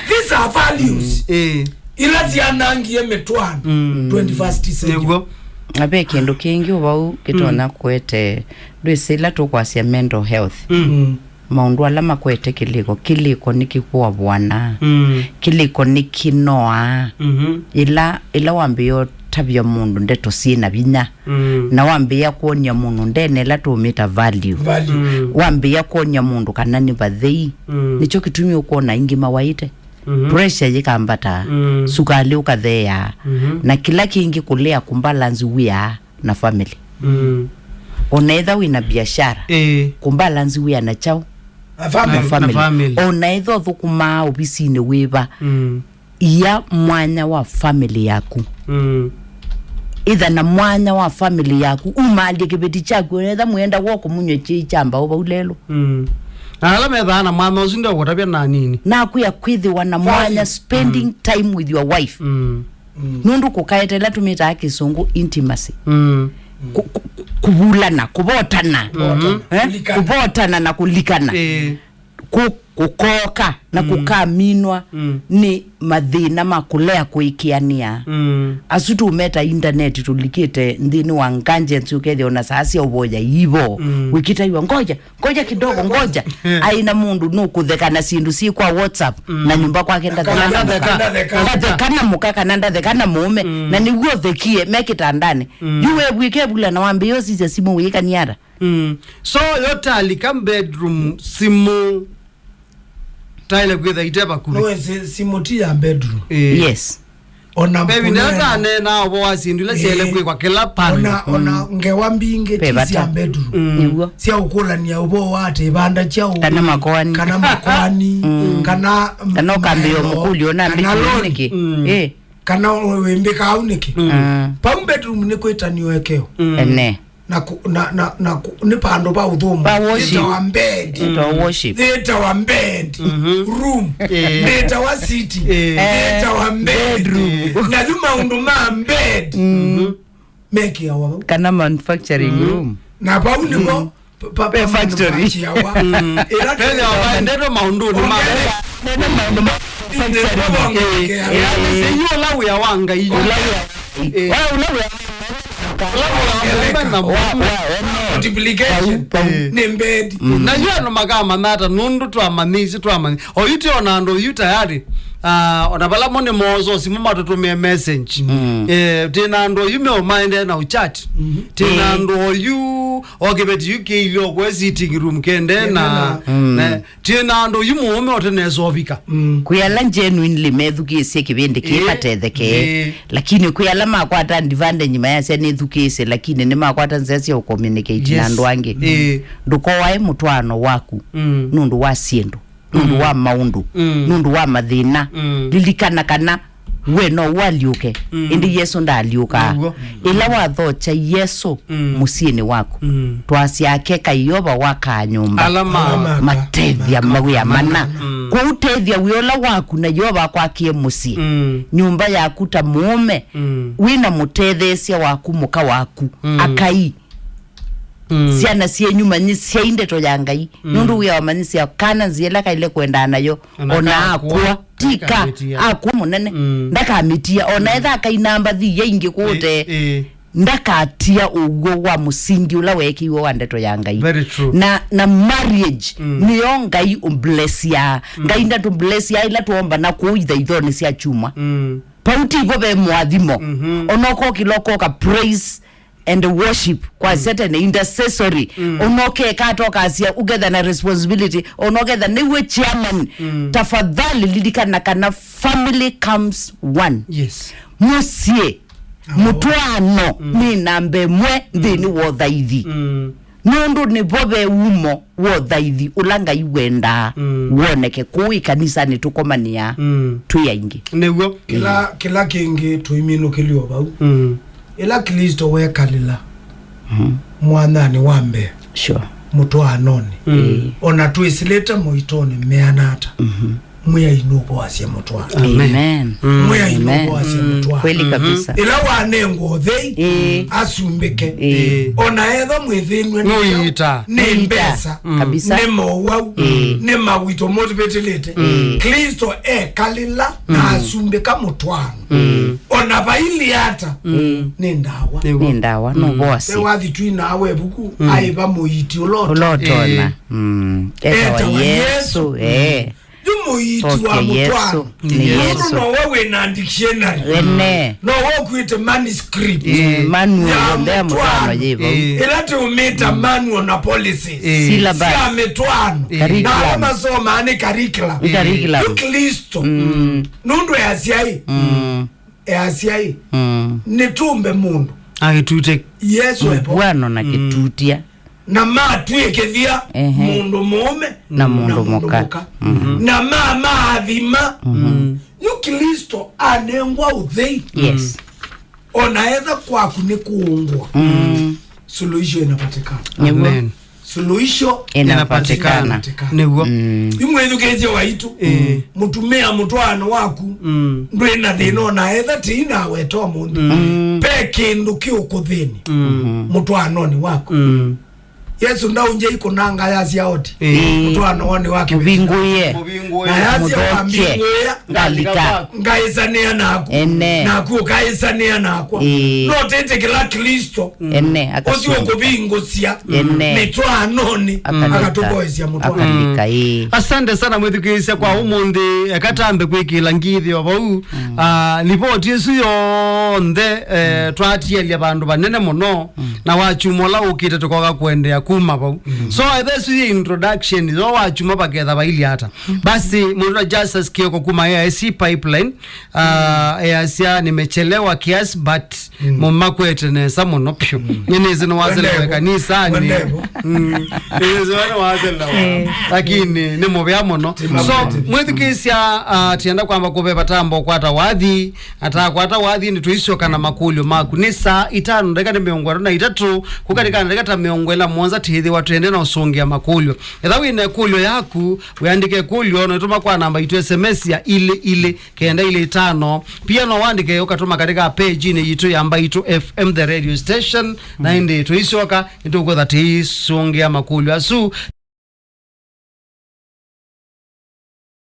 These are values. Ila syanangie mĩtwaano twenty-first century. Nĩguo. Na ve kĩndũ kĩngĩ vau kĩtonya kũete, ndwĩsĩ ila tũkwasya mental health. Maũndũ ala makwete kĩlĩko, kĩlĩko nĩkĩkũavũanaa, kĩlĩko nĩkĩnoaa. Ĩla, ĩla wambĩĩa ũtavya mũndũ ndeto syĩ na vinya, na wambĩĩa kwony'a mũndũ ndene ĩla tũmĩta value, wambĩĩa kwony'a mũndũ kana nĩ vathei, nĩkyo kĩtumi ũkwona aingĩ mawaĩte. Mhm. Pressure yĩkambata, Mm. sukalĩ ũkatheea, Mhm. na kĩla kĩngĩ kũlea kũmbalance wĩa na family. Mm. Ona ethĩwa wĩna biashara, Ĩĩ. kũmbalance wĩa na kyaũ? Na Na family. family. Na family. Ona ethĩwa ũthũkũmaa ovisinĩ wĩva, Mm. ia mwanya wa family yaku. Mm. Ĩtha na mwanya wa family yaku, umaalye kĩveti kyaku, ona ethĩwa mwĩenda w'o kũmũnyw'a kyei kya mbaũ vau lelũ. Mm. Na ala methaa na mwanya ũsu ndio kũtavya na nini. Nakwĩa kwĩthĩwa na Family. mwanya, spending Mm. time with your wife. Mm. Mm. Nũndũ kũkaetela tũmĩtaa kĩsũngũ intimacy. Mm. Ku- ku- ku- kũvulana, kũvotana. Kũvotana. Eh? Kũlikana. Kũvotana na kũlikana. Eh. Kũ- kũkoka na Mm. kũkaminwa Mm. nĩ mathĩna ma kũlea kũĩkĩanĩa. Mm. Asu tũmeta intaneti tũlikĩte nthĩnĩ wa gadgets, ũkethĩa ona saa sya ũvoya ivo. Mm. Wĩkĩtaiwa ngoja, ngoja kidogo, ngoja. Aina mũndũ nũkũtheka na syĩndũ syĩ kwa WhatsApp Mm. na nyũmba kwake ndatheka na Ndatheka, mũka. ndatheka. Ndatheka na mũka kana ndatheka na mũũme. Mm. Na nĩw'o ũthekie me kĩtandanĩ. Mm. Yu wevw'ĩke vula na wambĩĩa ũsisya simũ wĩĩkania ata? Mm. So, yo talika bedroom, simũ taile kwĩtha ite vakuvĩ. Nowese simũ ti ya bedroom. Eh. Yes. Ona Baby, ndio kũneena- tanena ũvo wa syĩndũ ila syaĩle Eh. kwĩkwa kĩla pande. Ona, ona ngewa mbingĩ Ve ti vata. sya bedroom. Mm. Nĩw'o. Sya ũkũlany'a ũvoo wa atĩ ĩvanda kyaũ. Kana makoani. Kana makoani. Mm. Kana Kana ũkambĩĩa maeneo, mũkũlyo na kana mbĩti loan. nĩkĩ? Mm. Eh. Kana wĩmbĩka au nĩkĩ? Mm. Pau bedroom nĩ kwĩtanio ekeo. Mm. Ene. Na ku- na na na ku- nĩ pandũ pa ũthũmũ. Pa worship. Ĩtawa bed. Ĩtawa worship. Ĩtawa bed. Mhm. Room. Eh. Ĩtawa city. Eh. Ĩtawa bed. Bedroom. Na yu maũndũ ma bed. Mhm. Mekĩawa vau. Kana manufacturing Mhm. room. Na vau nĩvo Mm. pa- pa- Pe pa- factory. manufacturewa. Mm. Ĩla Kenya waendetwe maũndũnĩ ma Nene maũndũ ma manufacturing. Nĩvo Eh. Eh. Yaani, sĩ yu ũla wĩa wa Ngai yu. Ũla wĩa. Eh. Wa ũla wĩa. Ũla wĩa wa mũũme na Wa- mũũme. wa- wa- Multiplication. Pau, pau. Eh. Nĩ mbedi. Mm. Na yu andũ makamanya ata nũndũ twamanyĩisye twamanyĩ. Oyu tĩ ona andũ oyu tayari. Ah, ona vala mo nĩ mooso simũ matũtũmĩe message. Mm. Eh, tĩ na andũ oyu meo maendee na uchat. Mhm. Tĩ na Eh. andũ oyu o kĩveti yu kĩilyo kwe sitting room kende na, Kende na. Mm. na tĩ na andũ oyu mũũme otenesovika. Mm. Kwĩ ala genuinely methukĩĩsye kĩvĩndĩ kĩĩ Eh. matetheke. Eh. Lakini kwĩ ala makwata advantage mayasya nĩthukĩĩsye, lakini nĩmakwata nzĩa sya ũcommunicate na Yes. andũ angĩ. Eh. Ndũkoae mũtwaano waku Mm. nũndũ wa syĩndũ, nũndũ Mm. wa maũndũ, Mm. nũndũ wa mathĩna. Mm. Lilikana kana we no ũalyũke, Mm. ĩndĩ Yesũ ndaalyũkaa. Nĩguo. Ĩla wathokya Yesũ Mm. mũsyĩnĩ waku, Mm. twasya ake ka Yeova wakaa nyũmba, Ala ma- Ala ma- matethya ma- mawĩa mana. Mm. Kwoou tethya wĩa ũla waku na Yeova akwakie mũsyĩ, Mm. nyũmba yaku ta mũũme, Mm. wĩ na mũtetheesya waku, mũka waku, Mm. akai. Mm. Syana syenyu manyĩsyai ndeto ya Ngai. Mm. Nũndũ wĩa wamanyĩsya kana nzĩa ĩla kaĩle kwendaa nayo, Ona ona kakũa, akũa, ti ka, ndakamitia. Akũa mũnene, Mm. ndakamĩtia. Ona etha akainamba thi ya ingĩ kũte, Eh, eh. ndakatia ũw'o wa mũsingi ũla weekĩiwe wa ndeto ya Ngai. Very true. Na, na marriage Mm. nĩyo Ngai ũmblesyaa. Mm. Ngai ndatũmblesyaa ĩla twombana kũu ithaithonĩ sya kyumwa. Mm. Pau tivo ve mũathimo. Mhm. Ona ũkokĩla ũkoka praise and worship kwa Mm. Satan intercessory. Mm. Ona ũkeka ata ũkasya ũketha na responsibility. Ona ũketha nĩwe chairman. Mm. Tafadhali lilikana kana family comes one. Yes. Mũsyĩ, Amo. Mũtwaano Mm. nĩ namba ĩmwe Mm. nthĩnĩ wa ũthaithi. Mm. Nũndũ nĩvo ve umo wa ũthaithi ũla Ngai wendaa Mm. woneke kũu ĩkanisanĩ tũkomanĩaa Mm. twĩ aingĩ. Nĩw'o. Kĩla, kĩla kĩngĩ tũiminũkĩlyo vau. Mm. Ĩla Klĩsto wekalĩla Mm. mwanyanĩ wa mbee Sure. mũtwaanonĩ, Mm. ona twĩsĩlĩte moitonĩ meana ata, Mhm. Mwĩai nũvoasya mũtwaano. Amen. Amen. Mm. Mwĩai Amen. nũvoasya Mm. mũtwaano. Kweli Mhm. kabisa. Ĩla wanengwa ũthei, Ĩĩ. asumbĩke. Ĩĩ. Ona ethwa mwĩthĩnw'e nĩ Nũita. nĩ Nũita. mbesa, Mm. Kabisa. nĩ mowau, Mm. nĩ mawito mũtũvĩtĩlĩte. Mm. Klĩsto ekalĩla na Mm. asumbĩka mũtwaano. Mm. Ona vailye ata, Mm. nĩ ndawa. Nĩw'o. Nĩ ndawa, Mm. nũvoasya. Ve wathi twinaa wevuku, Mm. aĩva mũiiti ũla ũtonya. Ũla ũtonya. Ĩĩ. Mm. Etawa Etawa Yesũ. Yesũ. Eh. Mũiiti wa Okay, Yesu. Mũtwano. Nĩ Nũndũ Yesu. Nowe wĩ na dictionary. Ene. Nowe ũkuĩte manuscript Mm, manual ya yonthe ya mũtwano Mũtwano. Yĩ vau. Eh. Ĩla tũmĩta manual na policies Eh. Syllabus. Sya mĩtwano. Eh. Curriculum. Na ala masomaa nĩ curriculum. Nĩ curriculum. Yu Kristo. Mm. Nũndũ easya ĩ. Mm. Easya ĩ. Mm. Nĩtũmbe mũndũ. Agĩtute. Yesu evo. Mũvw'ano na Mm. kĩtutia. Na matw'ĩkĩthya Ehe. mũndũ mũũme Na mũndũ mũka. Mhm. Na mamaathima. Mhm. Yu Kristo anengwa ũthei. Yes. Ona etha kwaku nĩ kũũngwa. Mm. Suluhisho inapatikana. Nĩguo. Amen. Suluhisho Inapatikana. Inapatikana. Nĩguo. Mm. Imwĩthukĩĩsye waitũ. Eh. Mũtumĩa mũtwaano waku Mm. ndwĩ na thĩna ona etha tĩi na weta ũmũnthĩ. Mm. Pe kĩndũ kĩũkũthĩni Mm. mũtwaanonĩ waku. Mm. Yesu ndaũnjei kũnanga yasya oti. Ĩĩ. Mũtwaanonĩ wake. Mũvingũĩe. Mũvingũĩe. Na yasya Mũthokye. Wambingũĩa. Ngalika. Ngaĩsanĩa naku. Ene. Naku ũkaĩsanĩa nakwa. Ĩĩ. No tĩtĩkĩla Kristo. Ene. Ũsu Akasũngĩa. Ũkũvingũsya. Ene. Mĩtwaanonĩ. Akalika. Akatũvoesya mũtwaano. Akalika, ĩĩ. Asante sana mwĩthukĩĩsya kwa ũmũnthĩ. Eka tambe kwĩkĩla ngithĩ o vau. Ah, livoti ĩsu yonthe eh, twatielya vandũ vanene mũno. Na wachuma ũla ũkĩte tũkoka kũendeea kuma vau. So etha ĩsu yĩ introduction yo wachuma vaketha vailye ata. Basi mũndũ ta Justus Kioko kuma A I C Pipeline uh, easya nimechelewa kiasi but mũmakwete nesa mũno pyũ. Nĩnĩsĩ nĩwaseleweka nisani. Nĩnĩsĩ nĩwaselewa lakini nĩ mũvea mũno. So mwĩthukĩĩsya uh, tienda kwamba kũveva tambo kwata wathi. Atakwata wathi nĩ tũisyoka na makũlyo maku. Nĩ saa itano ndeka nĩ mĩongo ĩtatũ na itatũ kũkatika ndeka ta mĩongo ĩla mũonza tĩthĩwa twende na ũsũngĩa makũlyo. Etha wĩ na ĩkũlyo yaku wĩandĩke ĩkũlyo na ĩtũma kwa namba itũ S M S ya ilĩ ilĩ kenda ilĩ itano. Pia no wandĩke ũkatũma katika page-inĩ yitũ ya Mbaitũ F M the radio station na ĩndĩ tũisyoka nĩtũkwetha tĩisũngĩa makũlyo asu.